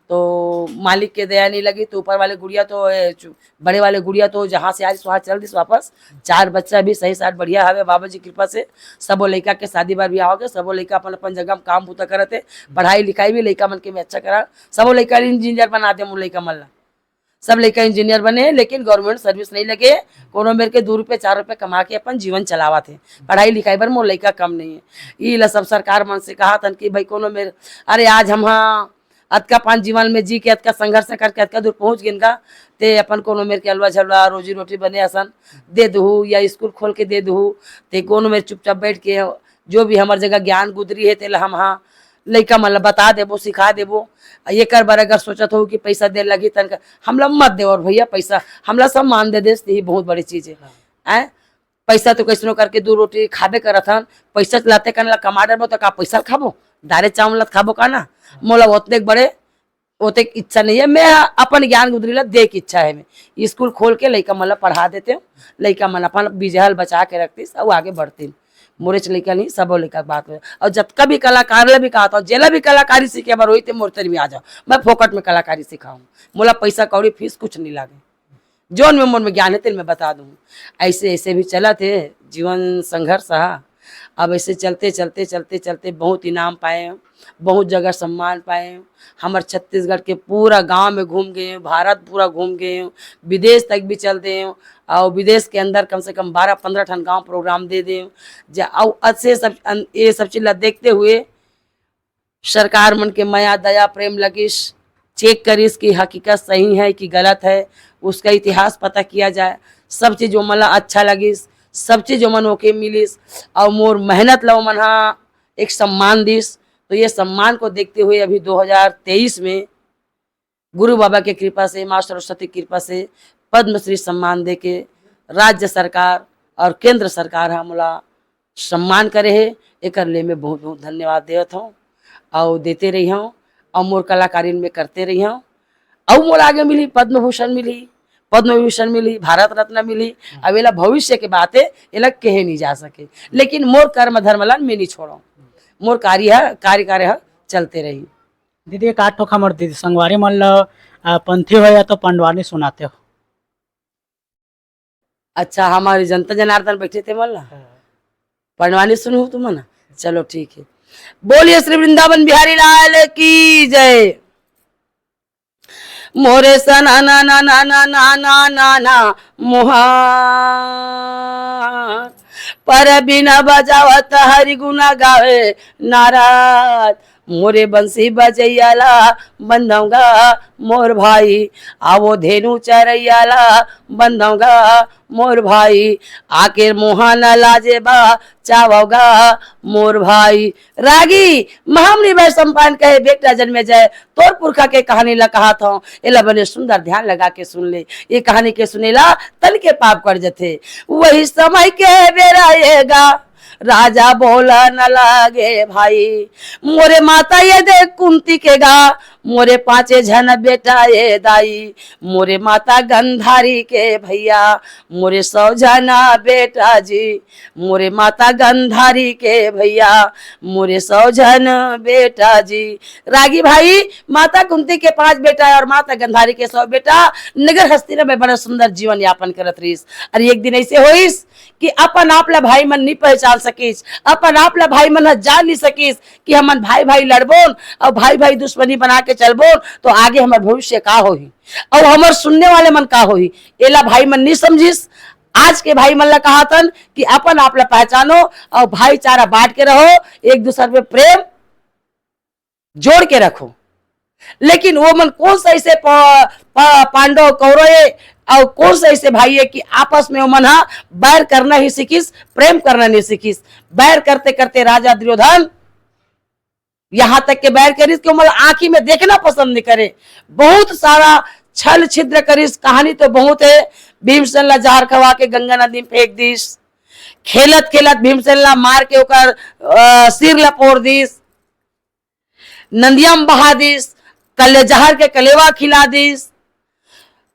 तो मालिक के दया नहीं लगी, तो ऊपर वाले गुड़िया तो, ए, चु-, बड़े वाले गुड़िया तो जहाँ से आइस वहाँ चल दिस वापस। चार बच्चा भी सही साथ बढ़िया हवे बाबा जी कृपा से। सबो लइका के शादी बार बियाह हो गए, सबो लइका अपन अपन जगह में काम बूता करत हे। पढ़ाई लिखाई भी लइका मन के मैं अच्छा करा, सबो लइका इंजीनियर बना दे मोर लइका मन ला। सब लइका इंजीनियर बने हे, लेकिन गवर्नमेंट सर्विस नहीं लगे। कोनो मेर के दू रुपये, चार रुपये कमा के अपन जीवन चलावत हे। पढ़ाई लिखाई बर मोर लइका कम नहीं है। ई ला सब सरकार मन से कहा थन कि भाई कोनो मेर, अरे आज हम हा अतका पान जीवन में जी के, अतका संघर्ष करके अतका दूर पहुंच गेन का, ते अपन कोनो मेर के अलवा झलवा रोजी रोटी बने असन दे दुहू या स्कूल खोल के दे दुहू, ते कोनो मेर चुपचाप बैठ के जो भी हमर जगह ज्ञान गुदरी हे, तेला हम हा लइका मन ला बता देबो, सिखा देबो। आ एकर बर अगर सोचत हो कि पैसा दे लगही तनका, हमला मत देव और भैया पैसा, हमला सम्मान दे देस, यही बहुत बड़ी चीज है। हाँ। हैं? पैसा तो कैसनो करके दू रोटी खाबे करत हन, पैसा लाते कन ला कमा डरबो तो का पैसा ल खाबो? दारे चावल ला खाबो का ना? मोला ओतने बड़े, ओतेक इच्छा नहीं है। मैं अपन ज्ञान गुदरी ला दे के इच्छा है। मैं स्कूल खोल के लइका मन ला पढ़ा देते हूँ, लइका मन अपन बिजहा ल बचा के रखतीस अउ आगे बढ़तीन। मोरेच लइका नहीं, सबो लइका के बात हो। और जतका भी कलाकार ला भी कहत हूँ, जेला भी कलाकारी सीखे बर होई ते मोर तरी में आ जाओ, मैं फोकट में कलाकारी सिखाऊँ। मोला पैसा कौड़ी फीस कुछ नहीं लागे। जोन में मोर में ज्ञान है, तेन में बता दूँ। ऐसे ऐसे भी चलत हे जीवन संघर्ष हा। अब ऐसे चलते चलते चलते चलते बहुत इनाम पाए हूँ, बहुत जगह सम्मान पाए हूँ। हमर छत्तीसगढ़ के पूरा गांव में घूम गए हूँ, भारत पूरा घूम गए हूँ, विदेश तक भी चल दे हूँ। और विदेश के अंदर कम से कम बारह पन्द्रह ठन गांव प्रोग्राम दे दे हूँ। जा, और अच्छे सब अन-, ये सब चीज ला देखते हुए सरकार मन के मया, दया, प्रेम लगिस, चेक करिस कि हकीकत सही है कि गलत है, उसका इतिहास पता किया जाए। सब चीज ओमन ला अच्छा लगिस, सब चीज ओमन ओके मिलिस, और मोर मेहनत ला ओमन हा एक सम्मान दिस। तो ये सम्मान को देखते हुए अभी दो हज़ार तेईस में गुरु बाबा के कृपा से, माँ सरस्वती के कृपा से पद्मश्री सम्मान देके राज्य सरकार और केंद्र सरकार हा मोला सम्मान करे हे। एकर ले मैं बहुत बहुत धन्यवाद देवत हूँ, और देते रही हूँ, और मोर कलाकारिन में करते रही हूँ। और मोला आगे मिली, पद्म भूषण मिली, पद्म विभूषण मिली, भारत रत्न मिली। अब एला भविष्य के बात है, एला कहे नहीं जा सके, लेकिन मोर कर्म धर्म ला मैं नहीं छोड़ो। मोर कार्य है, कार्य कार्य है, चलते रही। दीदी, एक आध ठोक हमर दीदी संगवारी मन ल, अ, पंथी हो या तो पंडवानी सुनाते हो। अच्छा, हमारे जनता जनार्दन बैठे थे मन ला? हाँ। पंडवानी सुनहू तुमन? चलो, ठीक है। बोलिए श्री वृंदावन बिहारी लाल की जय। मोरे सना ना ना ना ना ना ना ना ना मोहार, पर बिना बजावत हरि गुना गावे नारद। मोरे बंसी बजैया ला बंधौगा मोर भाई, आवो धेनु चरैया ला बंधौगा मोर भाई, आके मोहन लाजे बा चावगा मोर भाई। रागी महामुनि वैशंपायन कहे, बेटा जन्मे जय, तोर पुरखा के कहानी ला कहात हौं, एला बने सुंदर ध्यान लगा के सुन ले। ये कहानी के सुनेला तन के पाप कट जथे। वही समय के बेरा एगा, राजा बोला न लागे भाई, मोरे माता ये दे कुंती के गा, मोरे पांचे झन बेटा ये दाई, मोरे माता गंधारी के भैया, मोरे सौ झना बेटा जी, मोरे माता गंधारी के भैया, मोरे सौ झन बेटा जी। रागी भाई, माता कुंती के पांच बेटा और माता गंधारी के सौ बेटा, नगर हस्तिना में बड़ा सुंदर जीवन यापन करत रहिस। और एक दिन ऐसे होइस कि अपन आप ला भाई मन नहीं पहचान सकिस, अपन आप ला भाई मन ह जान नहीं सकिस कि हमन भाई भाई लड़बोन और भाई भाई दुश्मनी बना के चलबोन, तो आगे हमर भविष्य का होही और हमर सुनने वाले मन का होही, एला भाई मन नहीं समझिस। आज के भाई मन ला कहातन कि अपन आप ला पहचानो और भाईचारा बांट के रहो, एक दूसर पे प्रेम जोड़ के रखो। लेकिन वो मन कौन सा ऐसे प-, प-, पांडव कौरव और कौन सा ऐसे भाई है कि आपस में वो मन हा बैर करना ही सीखिस, प्रेम करना नहीं सीखिस। बैर करते करते राजा दुर्योधन यहाँ तक के बैर करिस कि ओमन आँखी में देखना पसंद नहीं करे। बहुत सारा छल छिद्र करिस। कहानी तो बहुत है। भीमसेन ला जहर खवा के गंगा नदी में फेंक दिस। खेलत खेलत भीमसेन ला मार के ओकर, अ, सिर ला फोड़ दिस, नदिया में बहा दिस, कले जहर के कलेवा खिला दिस।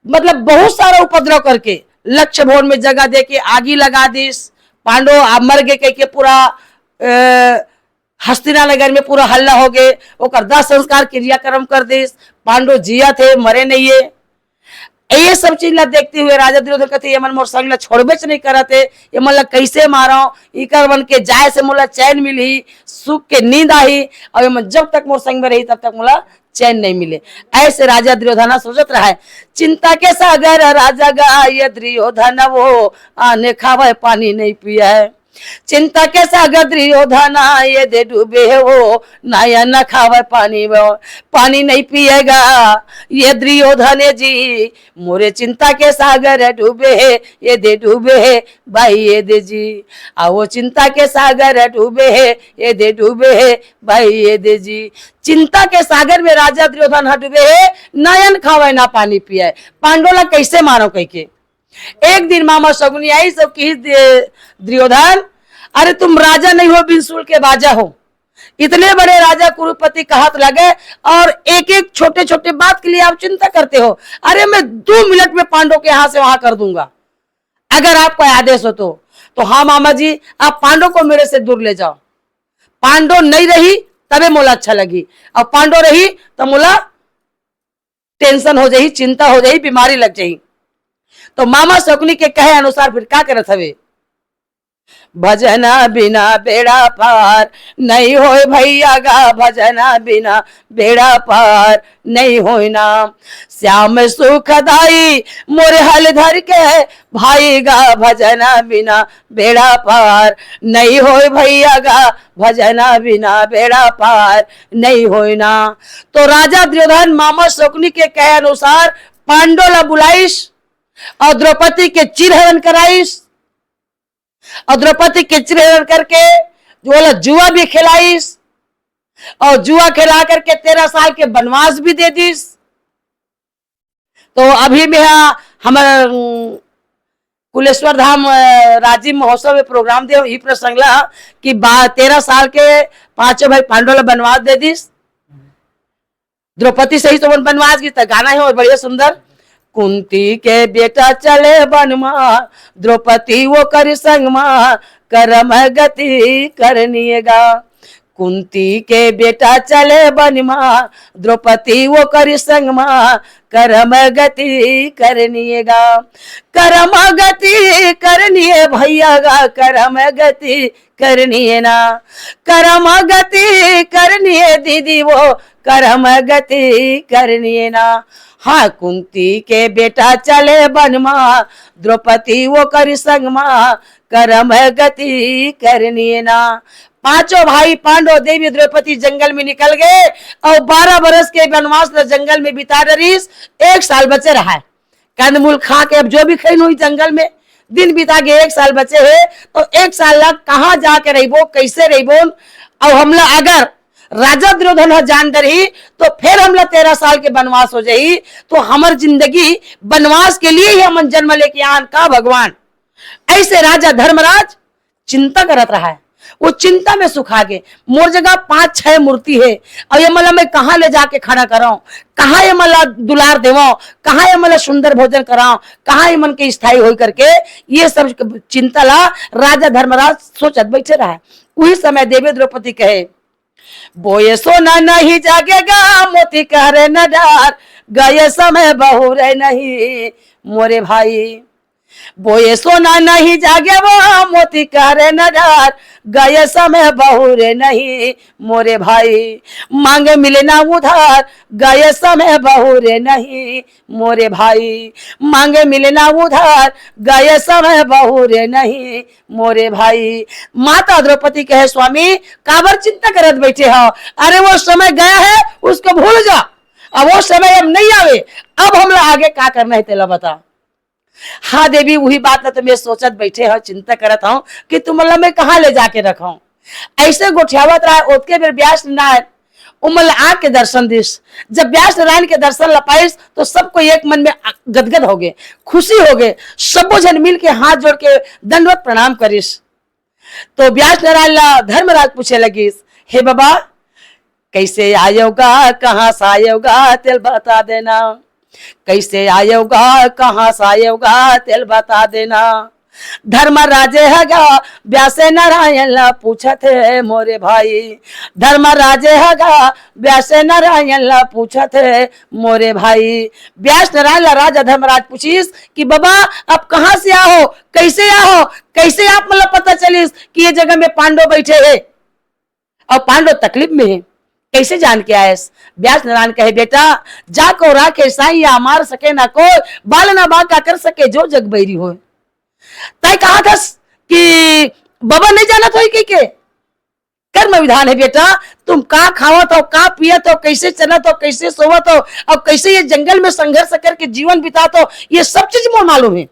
मतलब बहुत सारा उपद्रव करके लक्ष्य भवन में जगह दे के आगी लगा दिस। पांडव आ मर गे कह के पूरा, अ, हस्तिना नगर में पूरा हल्ला हो गए। ओकर दाह संस्कार क्रियाक्रम कर दिस। पांडव जियत हे, मरे नहीं है। ये सब चीज ला देखते हुए राजा दुर्योधन कहते, "ये मन मोर संग ला छोड़बेच नहीं करत हे, ये मन ला कैसे मारो?" इकर मन के जाए से मोला चैन मिलही, सुख के नींद आही, और ये मन जब तक मोर संग में रही तब तक मोला चैन नहीं मिले। ऐसे राजा दुर्योधन सोचत रहा है। चिंता के सागर राजा गा ये दुर्योधन वो, आने खावे पानी नहीं पिए। चिंता के सागर दुर्योधन ये दे डूबे हो, नयन खावे पानी वो, पानी नहीं पिएगा ये दुर्योधन जी। मोरे चिंता के सागर डूबे है, ये दे डूबे है भाई ये दे जी। आ वो चिंता के सागर डूबे है, ये दे डूबे है भाई ये दे जी। चिंता के सागर में राजा दुर्योधन ह डूबे है, नयन खावे ना पानी पिए। पांडव ला कैसे मारो कह के। एक दिन मामा शकुनी आई सब की, "दे-, दुर्योधन, अरे तुम राजा नहीं हो, बिन सूल के बाजा हो। इतने बड़े राजा कुरुपति कहत लगे और एक एक छोटे छोटे बात के लिए आप चिंता करते हो। अरे मैं दो मिनट में पांडव के यहाँ से वहां कर दूंगा, अगर आपका आदेश हो तो।" "तो हाँ मामा जी, आप पांडव को मेरे से दूर ले जाओ। पांडव नहीं रही तबे मोला अच्छा लगी, और पांडव रही तो मोला टेंशन हो जाही, चिंता हो जाही, बीमारी लग जाही।" तो मामा शकुनी के कहे अनुसार फिर का करत हवे? भजना बिना बेड़ा पार नहीं होय भैया गा, भजना बिना बेड़ा पार नहीं होय ना। श्याम सुखदाई मोरे हल धर के भाई गा, भजना बिना बेड़ा पार नहीं होय भैया गा, भजना बिना बेड़ा पार नहीं होय ना। तो राजा दुर्योधन मामा शकुनी के कहे अनुसार पांडव ला बुलाइस और द्रौपदी के चीरहरण कराइस और द्रौपदी के चीरहरण करके जो ओला जुआ भी खिलाइस और जुआ खिला करके तेरह साल के वनवास भी दे दिस। तो अभी में हा हमर, उम, कुलेश्वर धाम, अ, राजीव महोत्सव में प्रोग्राम दे ई प्रसंग ला कि बा-, तेरह साल के पांचों भाई पांडव ला वनवास दे दिस। द्रौपदी सही तो मन वनवास गीत गाना है और बढ़िया सुंदर। कुंती के बेटा चले वन मा, द्रौपदी वो कर संग मा, करम गति करनिए गा। कुंती के बेटा चले बन मा, द्रौपदी ओकर संग मा, करम गति करनिये ना। करम गति करनिये भैया गा, करम गति करनिये ना। करम गति करनिये दीदी वो, करम गति करनिये ना। हाँ, कुंती के बेटा चले बन मा, द्रौपदी ओकर संग मा, करम गति करनिये ना। पांचों भाई पांडव, देवी द्रौपदी जंगल में निकल गए और बारह बरस के बनवास ल जंगल में बिता डरिस। एक साल बचे रहा है, कंदमूल खा के अब जो भी खैन हुई जंगल में दिन बिता गए, एक साल बचे है, तो एक साल ला कहाँ जाके रहिबो, कैसे रहिबो? और हमला अगर राजा दुर्योधन ह जान डरही तो फिर हमला तेरह साल के बनवास हो जाही, तो हमर जिंदगी बनवास के लिए ही हमन जन्म लेके आन का भगवान? ऐसे राजा धर्मराज चिंता करत रहा है। वो चिंता में सुखा गे, मोर जगह पांच छह मूर्ति है, और ये मला मैं कहाँ ले जाके खड़ा कराऊं, कहाँ ये मला दुलार देवाऊं, कहाँ ये मला सुंदर भोजन कराऊं, कहाँ ये मन के स्थायी होई करके, ये सब चिंता ला राजा धर्मराज सोचत बैठे रहा है। उही समय देवी द्रौपदी कहे, बोए सोना नहीं जागेगा, मोती करे न डार, गए समय बहुरे नहीं मोरे भाई। बोए सोना नहीं जागे वो, मोती करे न डार, गए समय बहुरे नहीं मोरे भाई। मांगे मिले ना उधार, गए समय बहुरे नहीं मोरे भाई। मांगे मिले ना उधार, गए समय बहुरे नहीं मोरे भाई। माता द्रौपदी कहे, स्वामी, काबर चिंता करत बैठे हो? अरे, वो समय गया है, उसको भूल जा। अब वो समय अब नहीं आवे। अब हमला आगे का करना है, तेला बता। हाँ देवी, वही बात ला तो मैं सोचत बैठे हूँ, चिंता करत हूँ कि तुमला मैं कहाँ ले जाके रखूं। ऐसे गोठियावत रहा, ओतके बेर व्यास नारायण उमल आके दर्शन दिस। जब व्यास नारायण के दर्शन ल पाइस तो सबको एक मन में आ-, गदगद हो गए, खुशी हो गए। सबो झन मिल के हाथ जोड़ के दंडवत प्रणाम करिस। तो व्यास नारायण ला धर्मराज पूछे लगिस, हे बाबा, कैसे आयोगा, कहाँ से आयोगा, तेल बता देना। कैसे आयोगा, कहाँ से आयोगा, तेल बता देना। धर्मराजे हगा व्यासे नारायण ला पूछत हे मोरे भाई। धर्मराजे हगा व्यासे नारायण ला पूछत हे मोरे भाई। व्यास नारायण ला राजा धर्मराज पूछिस कि बाबा, आप कहाँ से आओ, कैसे आओ, कैसे आप मतलब पता चलिस कि ये जगह में पांडव बैठे हे? अब पांडव तकलीफ में हे, कैसे जान के आयस? व्यास नारायण कहे, बेटा, जाको राखे साईं या मार सके ना कोई, बाल ना बांका कर सके जो जग बैरी होय। तय कहा थस कि बाबा नहीं जानत होई के, के? कर्म विधान है बेटा, तुम का खावत हो, का पियत हो, कैसे चलत हो, कैसे सोवत हो और कैसे ये जंगल में संघर्ष करके जीवन बितात हो, ये सब चीज मोर मालूम है।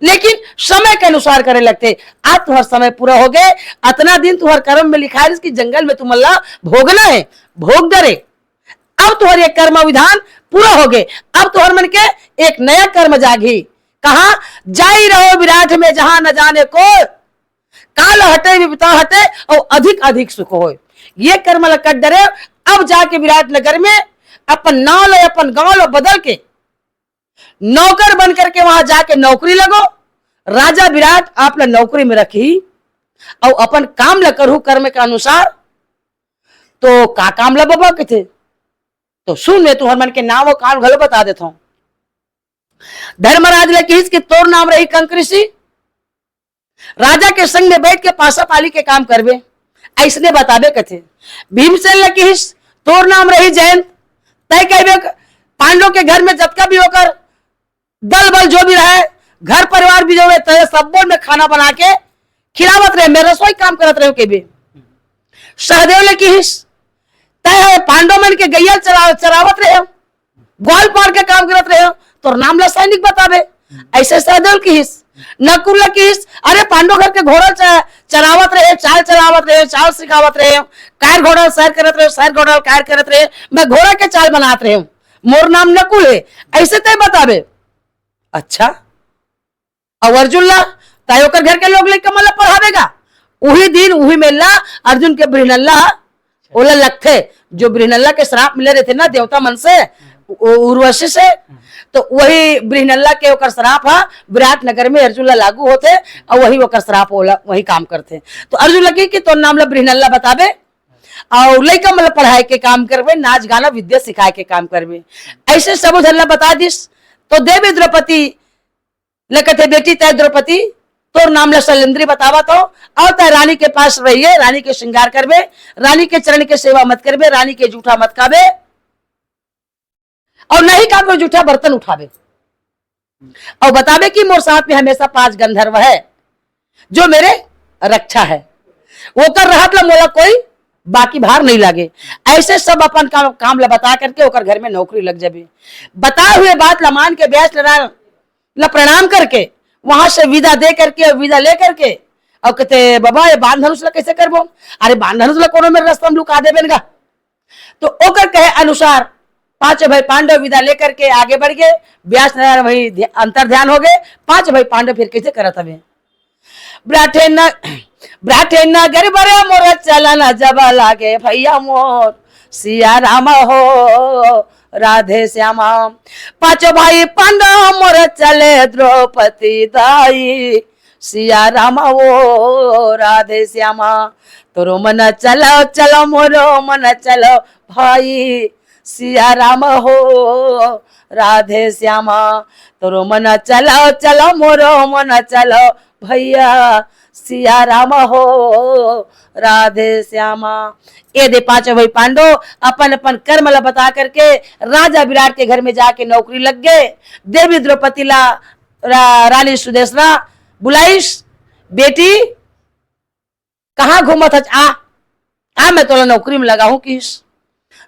लेकिन समय के अनुसार करे लगथे। आज तुहर समय पूरा हो गए, अतना दिन तुहर कर्म में लिखाय रिहिस कि जंगल में तुमन ला भोगना है, भोग डरे। अब तुहर ये कर्म विधान पूरा हो गए, अब तुहर मन के एक नया कर्म जागही। कहा, जाई रहो विराट में जहां न जाने को, काल हटे विपता हटे और अधिक अधिक सुख होय। ये कर्म ला कर डरे, अब जाके विराट नगर में अपन नाव ला, अपन गांव ला बदल के नौकर बन करके वहां जाके नौकरी लगो। राजा विराट आप ला नौकरी में रखही और अपन काम ला करहू कर्म के अनुसार। तो का काम ला बबा कथे? तो सुन, मैं तुहर मन के नाव और काम घलो बता देता हूं। धर्मराज ले किहिस कि तोर नाम रही कंक ऋषि, राजा के संग में बैठ के पासा पाली के काम करबे, अइसने बताबे कथे। भीमसेन ल किहिस, तोर नाम रही जयंत, तय कहबे पांडव के घर में जतका भी ओकर दल बल जो भी रहे, घर परिवार भी जो रहे, तय सब बोल में खाना बना के खिलावत रहे, मैं रसोई काम करत रहे कहबे। सहदेव ल किहिस, तय पांडव मन के गैया चरा-, चरावत रहे, ग्वाल पार के काम करत रहे, तोर नाम ला सैनिक बताबे। अइसे सहदेव ल किहिस। नकुल ल किहिस, अरे पांडव घर के घोड़ा च-, चरावत रहे, चाल चरावत रहे, चाल सिखावत रहे, कायर घोड़ा ल सैर करत रहे, सैर घोड़ा ल कायर करत रहे, मैं घोड़ा के चाल बनात रहे, मोर नाम नकुल है, अइसे तय बताबे। अच्छा, अउ अर्जुन ला, ताई ओकर घर के लोग लइका मन ला पढ़ाबे गा। उही दिन, उही मेला अर्जुन के बृहनल्ला ओला लगथे, जो बृहनल्ला के श्राप मिले रहिथे ना देवता मन से, उ-, उर्वशी से, तो वही बृहनल्ला के ओकर श्राप ह विराट नगर में अर्जुन ला लागू होथे, अउ वही ओकर श्राप ओला वही काम करथे। तो अर्जुन ला कही कि तोर नाम ला बृहनल्ला बताबे, अउ लइका मन ल पढ़ाए के काम करबे, नाच गाना विद्या सिखाए के काम करबे। अइसे सबो झन ल बता दिस। तो देवी द्रौपदी ल कथे, "बेटी तैं द्रौपदी, तोर नाम ल सैलेंद्री बतावत हों, अउ तैं रानी के पास रहिए, रानी के श्रृंगार करबे, रानी के चरण के सेवा मत करबे, रानी के जूठा मत खाबे, अउ नहीं का कोई जूठा बर्तन उठाबे, अउ बताबे कि मोर साथ में हमेशा पांच गंधर्व है, जो मेरे रक्षा है, ओकर रहत ल मोला कोई बाकी भार नहीं लागे।" अइसे सब अपन काम, काम ल बता करके ओकर घर में नौकरी लग जाबे। बताए हुए बात ल मान के व्यास नारायण ल प्रणाम करके वहां से विदा दे करके, विदा ले करके, अउ कथे, "बाबा, ये बाण धनुष ल कइसे करबो?" "अरे, बाण धनुष ल कोनो मेर रस्ता म लुका देबे न गा।" तो ओकर कहे अनुसार पांचों भाई पांडव विदा लेकर के आगे बढ़ गए। व्यास नारायण वहीं ध्य-, अंतर ध्यान हो गए। पांचों भाई पांडव फिर कइसे करत हवे, "ब्राठे न, ब्राठे नगर बरे मोर चलन जब लागे भैया मोर सिया राम हो राधे श्यामा।" पांचों भाई पांडव मोर चले द्रौपदी दाई, सिया राम हो राधे श्यामा। तोरो मन चलो, चलो मोरो मन चलो भाई, सिया राम हो राधे श्यामा। तोरो मन चलो, चलो मोरो मन चलो भैया, सिया राम हो राधे श्यामा। ए दे पांचों भाई पांडव अपन अपन कर्म ला बता करके राजा विराट के घर में जाके नौकरी लग गए। देवी द्रौपदी ला रा-, रानी सुदेशना बुलाइस, "बेटी, कहाँ घूमत हच? आ, आ, मैं तोला नौकरी में लगाहूं," किस।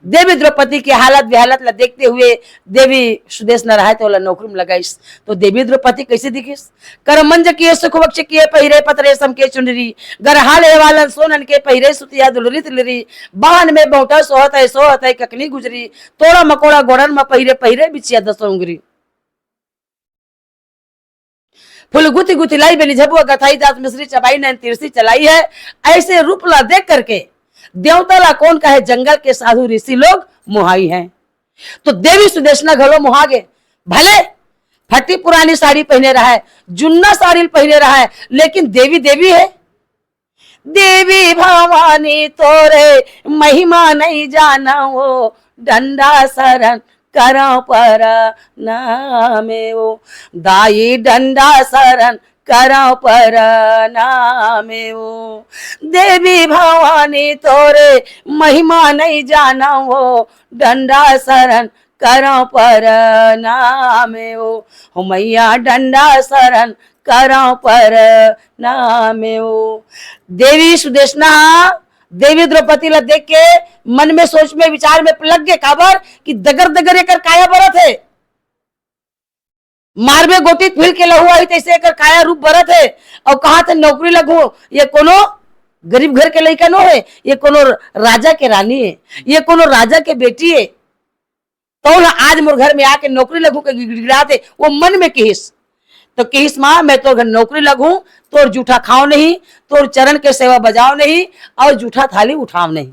देवी द्रौपदी के हालत बेहालत ला देखते हुए देवी सुदेशना रहाय त ओला नौकरी में लगाइस। तो देवी द्रौपदी कइसे दिखिस? "करमंज किए सुख वक्ष किए पहिरे पत रेशम के चुनरी, गरहाल एवालन सोनन के पहिरे सुतिया दुलरी तिलरी, बाहन में बहुटा सोहत है सोहत है ककनी गुजरी, तोड़ा मकोड़ा गोड़न म पहिरे पहिरे बिछिया दस उंगरी।" फूल गुथी गुथी लाई बेनी झबुआ गथाई दांत मिश्री चबाई नैन तिरसी चलाई है। ऐसे रूप ला देख करके देवता ला कौन कहे, जंगल के साधु ऋषि लोग मोहाई हैं। तो देवी सुदेशना घलो मोहा गे। भले फटी पुरानी साड़ी पहने रहा है, जुन्ना साड़ी पहने रहा है, लेकिन देवी देवी है। देवी भवानी तोरे महिमा नहीं जाना वो, डंडा शरण करव परनामे वो, दाई डंडा शरण करव परनामे वो। देवी भवानी तोरे महिमा नहीं जाना वो, डंडा शरण करव परनामे वो। हो मैया डंडा शरण करव परनामे वो। देवी सुदेशना देवी द्रौपदी ला देख के मन में सोच में विचार में लग गे, काबर कि दगर दगर एकर काया बरत हे, मारबे गोटी त फिर के लहू आही तैसे एकर काया रूप बरत हे। अउ कहा थे नौकरी लगू, ये कोनो गरीब घर के लइका नो हे, ये कोनो राजा के रानी हे, ये कोनो राजा के बेटी हे। तौन ह आज मोर घर में आके नौकरी लगहूं के गिड़गिड़ात हे, वो मन में किहिस। तो किहिस, "माँ, मैं तोर घर नौकरी लगहूं, तोर जूठा खाव नहीं, तोर चरण के सेवा बजाव नहीं, अउ जूठा थाली उठाव नहीं।"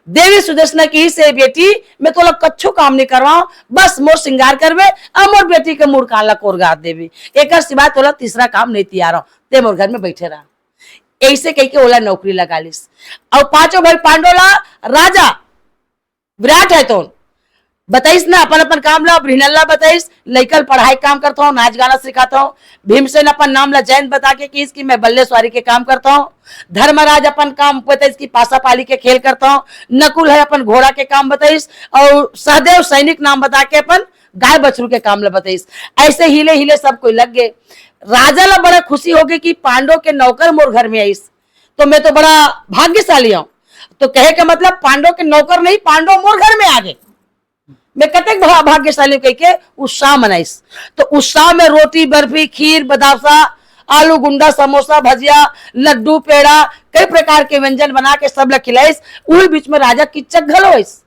देवी सुदेशना किहिस, "ए बेटी, मैं तोला कच्छु काम नहीं करवाव, बस मोर श्रृंगार करबे, अउ मोर बेटी के मुड़ कान ला कोरगात देबे, एकर सिवाय तोला तीसरा काम नहीं तियारव, ते मोर घर में बैठे रह।" ऐसे कहिके ओला नौकरी लगा लिस। अउ पांचों भाई पांडव ला राजा विराट हे तोन बताइस ना, अपन अपन काम ला, बृहनल ला बताइस, लइका ल पढ़ाई काम करत हंव, नाच गाना सिखात हंव। भीमसेन अपन नाम ला जयंत बता के किहिस कि मैं बल्ले सवारी के काम करत हंव। धर्मराज अपन काम बताइस कि पासा पाली के खेल करत हंव। नकुल हे अपन घोड़ा के काम बताइस, अउ सहदेव सैनिक नाम बता के अपन गाय बछरू के काम ला बताइस। ऐसे हिले हिले सब कोई लग गे। राजा ला बड़ा खुशी होगे कि पांडव के नौकर मोर घर में आइस, तो मैं तो बड़ा भाग्यशाली हंव। तो कहे के मतलब पांडव के नौकर नहीं, पांडव मोर घर में आ गे, मैं कतेक भा-, भाग्यशाली हंव कहिके उत्साह मनाइस। तो उत्साह में रोटी, बर्फी, खीर, बतासा, आलू गुंडा, समोसा, भजिया, लड्डू, पेड़ा, कई प्रकार के व्यंजन बना के सब ला खिलाइस। उही बीच में राजा किच्चक घलो आइस।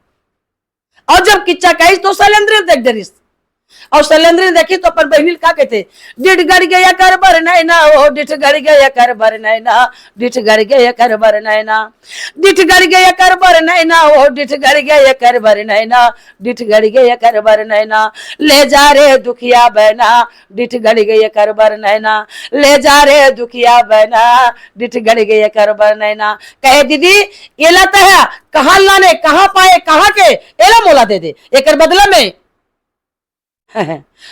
अउ जब किच्चक आइस तो सैलेंद्री देख डरिस। अउ शैलेंद्र ने देखी तो अपन बहिनी ल का कहथे, डिठ गड़ गया कर बर नैना, ओ डिठ गड़ गया कर बर नैना, डिठ गड़ गया कर बर नैना, डिठ गड़ गया कर बर नैना, ओ डिठ गड़ गया कर बर नैना, डिठ गड़ गया कर बर नैना, ले जा रे दुखिया बहना, डिठ गड़ गया कर बर नैना, ले जा रे दुखिया बहना, डिठ गड़ गया कर बर नैना। कहे दीदी, एला तह कहाँ लाने, कहाँ पाए, कहाँ के, एला मोला दे दे, एकर बदला में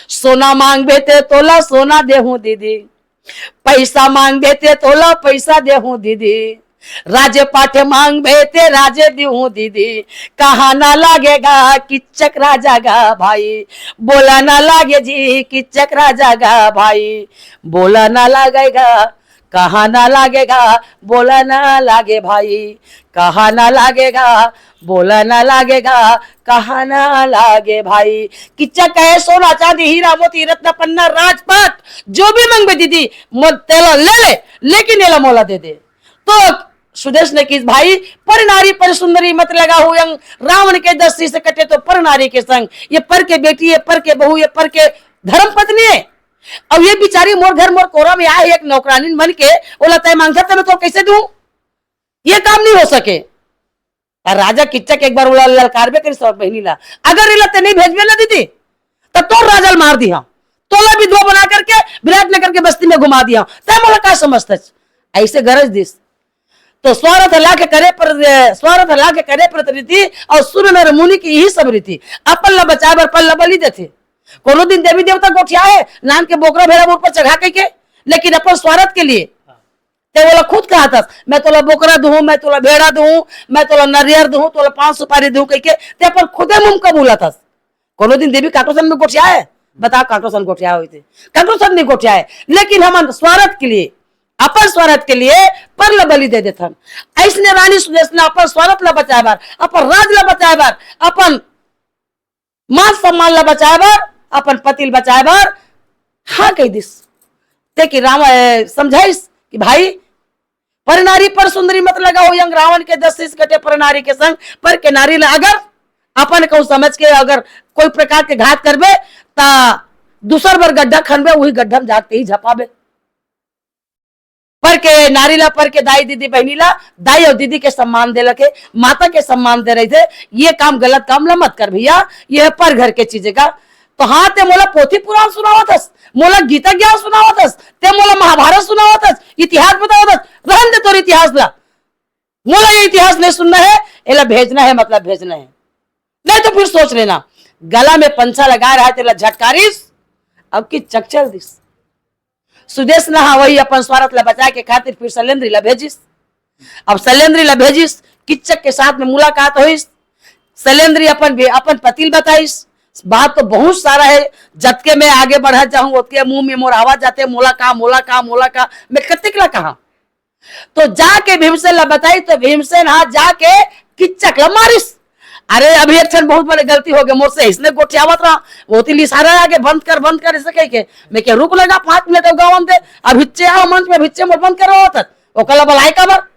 सोना मांगबे ते तोला सोना देहूं दीदी, पैसा मांगबे ते तोला पैसा देहूं दीदी, राजे पाठे मांगबे ते राजे देहूं दीदी। कहा ना लागेगा किच्चक राजा गा भाई, बोला ना लागे जी किच्चक राजा गा भाई, बोला ना लागेगा, कहा ना लागेगा, बोला ना लागे भाई, कहा ना लागेगा, बोला ना लागेगा, कहा ना लागे भाई। किच्चा कहे सोना चांदी हीरा मोती रत्न पन्ना राजपाट, जो भी मांगबे दीदी, मोर तेला ले ले, लेकिन एला मोला दे दे। तो सुदेश ने किस भाई, पर नारी पर सुंदरी मत लगा हो अंग, रावण के दस शीश कटे तो पर नारी के संग। ये पर के बेटी, ये पर के बहू, ये पर के धर्म पत्नी है। अब ये बिचारी मोर घर मोर कोरा में आए एक नौकरानी बन के, ओला तय मांगता त मैं तो कैसे दूं? ये काम नहीं हो सके। और राजा किच्चक एक बार ओला ललकारबे करिस और बहिनी ला, अगर एला ते नहीं भेजबे ना दीदी, त तोर राजा ल मार दिहा, तोला विधवा बना करके विराटनगर के बस्ती में घुमा दिहा, तय मोला का समझतस? ऐसे गरज दिस। तो स्वार्थ लाख करे पर, स्वार्थ लाख करे प्रतीति, और सुर नर मुनि की यही सब रीति। अपन ला बचाए बर पल ला बलि देथे। कोनो दिन देवी देवता गोठिया है, नान के बोकरा भेड़ा मोर पर चढ़ा के, के, लेकिन अपन स्वार्थ के लिए। ते ओला खुद कहत हस, मैं तोला बोकरा दूं, मैं तोला भेड़ा दूं, मैं तोला नरियर दूं, तोला पान सुपारी दूं कह के, ते अपन खुदे मुंह कबूलत हस। कोनो दिन देवी काटोसन में गोठिया है? बताओ, काटोसन गोठिया होई थे? काटोसन नहीं गोठिया है, लेकिन हमन स्वार्थ के लिए, अपन स्वार्थ के लिए पर ल बलि दे देथन। ऐसने रानी सुदेशना अपन स्वार्थ ला बचाए बर, अपन राज ला बचाए बर, अपन मान सम्मान ला बचाए बर, अपन पति ल बचाए बर हाँ कह दिस। ते कि राम, ए, समझाइस कि भाई, पर नारी पर सुंदरी मत लगा हो अंग, रावण के दस शीश कटे पर नारी के संग। पर के नारी ला अगर अपन कहूं समझ के अगर कोई प्रकार के घात करबे, ता दूसर बर गड्ढा खनबे, वही गड्ढा में जाके ही झपाबे। पर के नारी ला, पर के दाई दीदी बहिनी ला, दाई और दीदी के सम्मान देला के, माता के सम्मान दे रही थे। ये काम, गलत काम ला मत कर भैया, ये पर घर के चीजें का। तो हाँ, ते मोला पोथी पुराण सुनावत हस, मोला गीता ज्ञान सुनावत हस, ते मोला महाभारत सुनावत हस, इतिहास बतावत हस, रहन दे तोर इतिहास ला। मोला ये इतिहास नहीं सुनना है, एला भेजना है, मतलब भेजना है, नहीं तो फिर सोच लेना, गला में पंछा लगा रहा है, तेला झटकारिस, अब की चकचल दिस। सुदेश नहा वही अपन स्वार्थ ला बचाए के खातिर फिर शैलेंद्री ला भेजिस। अब शैलेंद्री ला भेजिस, किच्चक के साथ में मुलाकात होइस। शैलेंद्री अपन बे-, अपन पति ल बताइस। बात तो बहुत सारा है, जतके मैं आगे बढ़त जाहूं, ओतके मुंह में मोर आवाज जाते, मोला का, मोला का, मोला का, मैं कतिक ला कहा। तो जाके भीमसेन ला बताई, तो भीमसेन हा जाके किच्चक ला मारिस। अरे, अभी एक क्षण बहुत बड़े गलती हो गए मोर से, इसने गोठियावत रहा, वो तिल इशारा आगे, "बंद कर, बंद कर," इसे कह के। मैं क्या, "रुक ना जा, पाँच मिनट अउ गावन दे, अब हिच्चे आओ मंच में, हिच्चे मोर बंद करो होत, ओकला बलाई काबर?"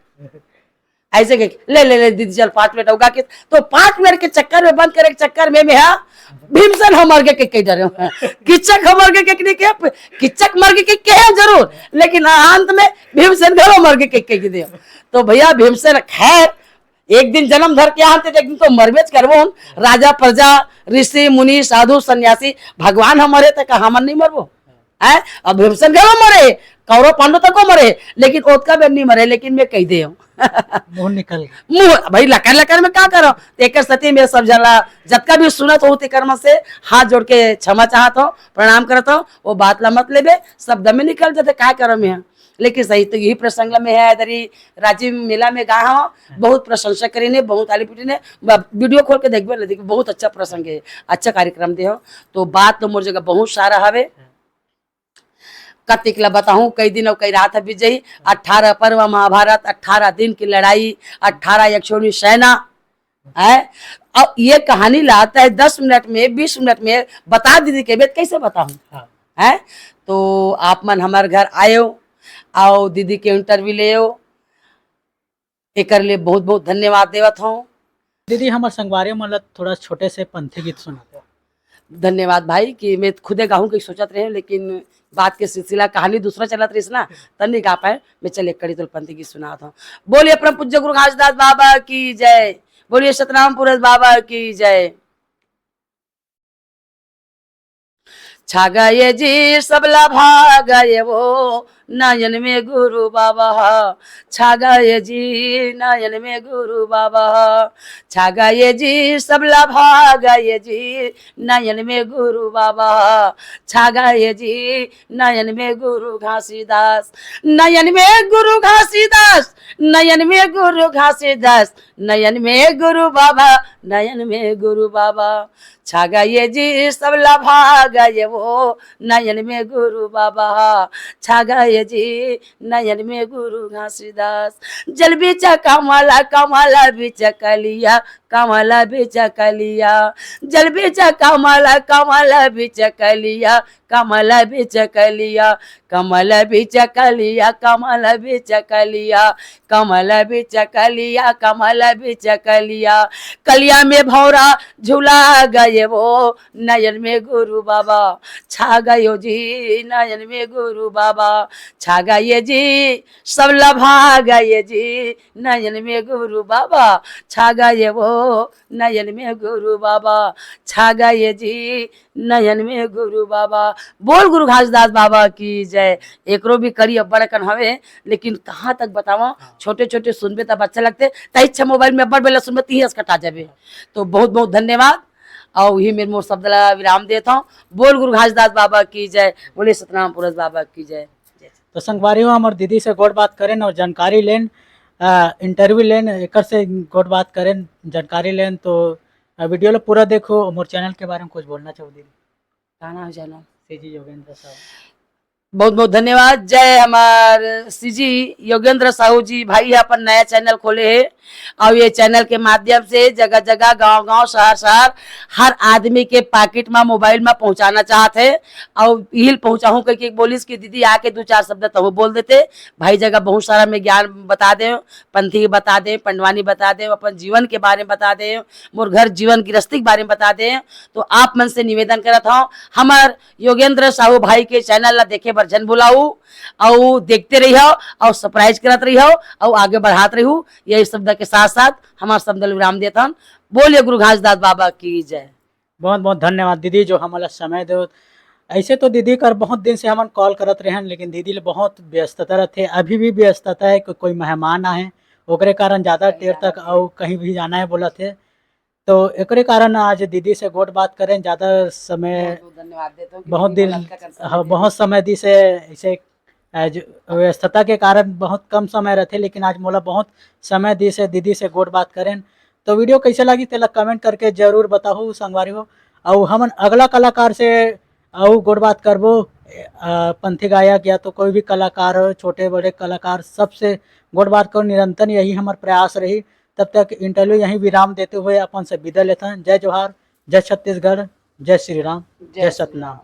ऐसे कह के, "ले, ले, ले दीदी, चल, पाँच मिनट अउ गा के।" तो पाँच मिनट के चक्कर में, बंद करे के चक्कर में, मैं हा भीमसेन हमर के, के, के डरे हूँ। किच्चक हमर के, के, के, के, किच्चक मर के, के, के है जरूर, लेकिन अंत में भीमसेन घलो मर के, के, के, के दे। तो भैया भीमसेन खैर एक दिन जन्म धर के आन, ते एक दिन तो मरबेच करबो। राजा प्रजा, ऋषि मुनि, साधु सन्यासी, भगवान ह मरे त का हमन नहीं मरबो? हैं? अब भीमसेन घलो मरे, कौरव पांडव तको मरे, लेकिन ओतका बेर नहीं मरे, लेकिन मैं कह दे हूँ। मुंह निकल गया। मुंह, भाई, लकर लकर में का करो? तेकर सेती मैं सब झन ला, जतका भी सुनत हो, तेकर मन से हाथ जोड़ के क्षमा चाहत हो, प्रणाम करत हो, वो बात ला मत लेबे, शब्द में निकल जाते, का करो मैं? लेकिन सही तो यही प्रसंग में है, इधर ही रांची मेला में गा हूँ, बहुत प्रशंसा करी ने, बहुत आली पिटी ने, ब-, वीडियो खोल के देखबे ना, देखबे, बहुत अच्छा प्रसंग है, अच्छा कार्यक्रम दे हो। तो बात तो मोर जगह बहुत सारा हवे, कतिक ला बताहूँ, कई दिन और कई रात बीत जाई। अठारह पर्व महाभारत, अठारह दिन की लड़ाई, अठारह यक्षोणी सेना है। अब ये कहानी ला तय दस मिनट में, बीस मिनट में बता दीदी के बेत कैसे बताहूँ? हाँ। है तो आप मन हमारे घर आयो, आओ दीदी के इंटरव्यू ले, एकर लिए बहुत बहुत धन्यवाद देवत हूँ। दीदी, हमर संगवारी मन ला थोड़ा छोटे से पंथी गीत सुनाते हो। धन्यवाद भाई, कि मैं खुदे गाहूँ कहिके सोचत रहेंव, लेकिन बात के सिलसिला, कहानी दूसरा चलत रहिस ना, त नहीं गा पाएंव। मैं चल एक कड़ी तोला पंथी गीत सुनात हंव। बोलिए परम पूज्य गुरु घासीदास बाबा की जय, बोलिए सतनाम पुरुष बाबा की जय। छा गए जी सबला भा गए वो, नयन में गुरु बाबा ह। छा गए जी नयन में गुरु बाबा ह। छा गए जी सबला भा गए जी, नयन में गुरु बाबा ह। छा गए जी नयन में गुरु घासीदास, नयन में गुरु घासीदास, नयन में गुरु घासीदास, नयन में गुरु बाबा, नयन में गुरु बाबा। छा गए जी सबला भा गए वो, नयन में गुरु बाबा ह। छा गए जी नयन में गुरु घासीदास। जल बीच कमल, कमल बीच कलिया, कमल बीच कलिया। जल बीच कमल, कमल बीच कलिया, कमल बीच कलिया। कमल बीच कलिया, कमल बीच कलिया, कमल बीच कलिया, कमल बीच कलिया। कलिया में भौरा झुला गए वो, नयन में गुरु बाबा। छा गयो जी नयन में गुरु बाबा। छा गए जी सबला भा गए जी, नयन में गुरु बाबा। छा गए वो नयन में गुरु बाबा। छा गए जी नयन में गुरु बाबा। बोल गुरु घासीदास बाबा की जय। एकरो भी कड़ी अब्बड़ अकन हवे, लेकिन कहाँ तक बतावा, हाँ। छोटे छोटे सुनबे तब अच्छा लगथे। तही छा मोबाइल में अब्बड़ बेला सुनबे, तिही असकटा जाबे। तो बहुत बहुत धन्यवाद। अउ इही मेर मोर शब्द ला विराम देत हंव। बोल गुरु घासीदास बाबा की जय, बोले सतनाम पुरुष बाबा की जय। तो संगवारी हो, हमर दीदी से गोठ बात करेन अउ जानकारी लेन, अ, interview लेन, एकर से गोठ बात करेन, जानकारी लेन। तो, अ, video ला पूरा देखो। मोर channel के बारे में कुछ बोलना चाहो दीदी? का नाम हे channel? सीजी योगेंद्र साहू। बहुत बहुत धन्यवाद। जय हमार सीजी योगेंद्र साहू जी, भाई ह अपन नया channel खोले हे, अउ ये channel के माध्यम से जगह जगह, गांव गांव, शहर शहर, हर आदमी के pocket मा, mobile मा पहुंचाना चाहत हे। अउ इही ल पहुंचाहूं कहिके बोलिस कि दीदी आके दू चार शब्द तहूं बोल देते। भाई जगह बहुत सारा मैं ज्ञान बता देंव, पंथी बता देंव, पंडवानी बता देंव, अपन जीवन के बारे में बता देंव, मोर घर जीवन गृहस्थी के बारे में बता देंव। तो आप मन से निवेदन करत हंव, हमर योगेंद्र साहू भाई के channel ला देखे बर झन भुलाहू, अउ देखते रहिहव, अउ subscribe करत रहिहव, अउ आगे बढ़ात रहिहू। यही शब्द के साथ साथ हमार शब्द ल विराम देत हन। बोलिए गुरु घासीदास बाबा की जय। बहुत बहुत धन्यवाद दीदी, जो हमन ला समय दो। ऐसे तो दीदी कर बहुत दिन से हमन call करत रहेन, लेकिन दीदी ले बहुत व्यस्तता रहथे, अभी भी व्यस्तता हे, को-, कोई मेहमान आए, ओकरे कारण ज्यादा कहीं देर जाना तक हे। अउ कहीं भी जाना हे बोलत हे। तो एकरे कारण आज दीदी से गोठ बात करेन, ज्यादा समय बहुत बहुत धन्यवाद देत हंव कि बहुत दीदी दिन, मोला अतका कन समय हाँ, दे बहुत दिस। समय दिस हे ऐसे, आज व्यस्तता के कारण बहुत कम समय रहथे, लेकिन आज मोला बहुत समय दिस हे दीदी से गोठ बात करेन। तो video कैसे लगिस तेला comment करके जरूर बताहू संगवारी हो। अउ हमन अगला कलाकार से अउ गोठ बात करबो, अ, पंथी गायक या तो कोई भी कलाकार हो, छोटे बड़े कलाकार, सबसे गोठ बात करो। निरंतर यही हमर प्रयास रही। तब तक interview यहीं विराम देते हुए अपन से विदा लेथन। जय जोहार, जय छत्तीसगढ़, जय श्री राम, जय जय श्री सतनाम। राम।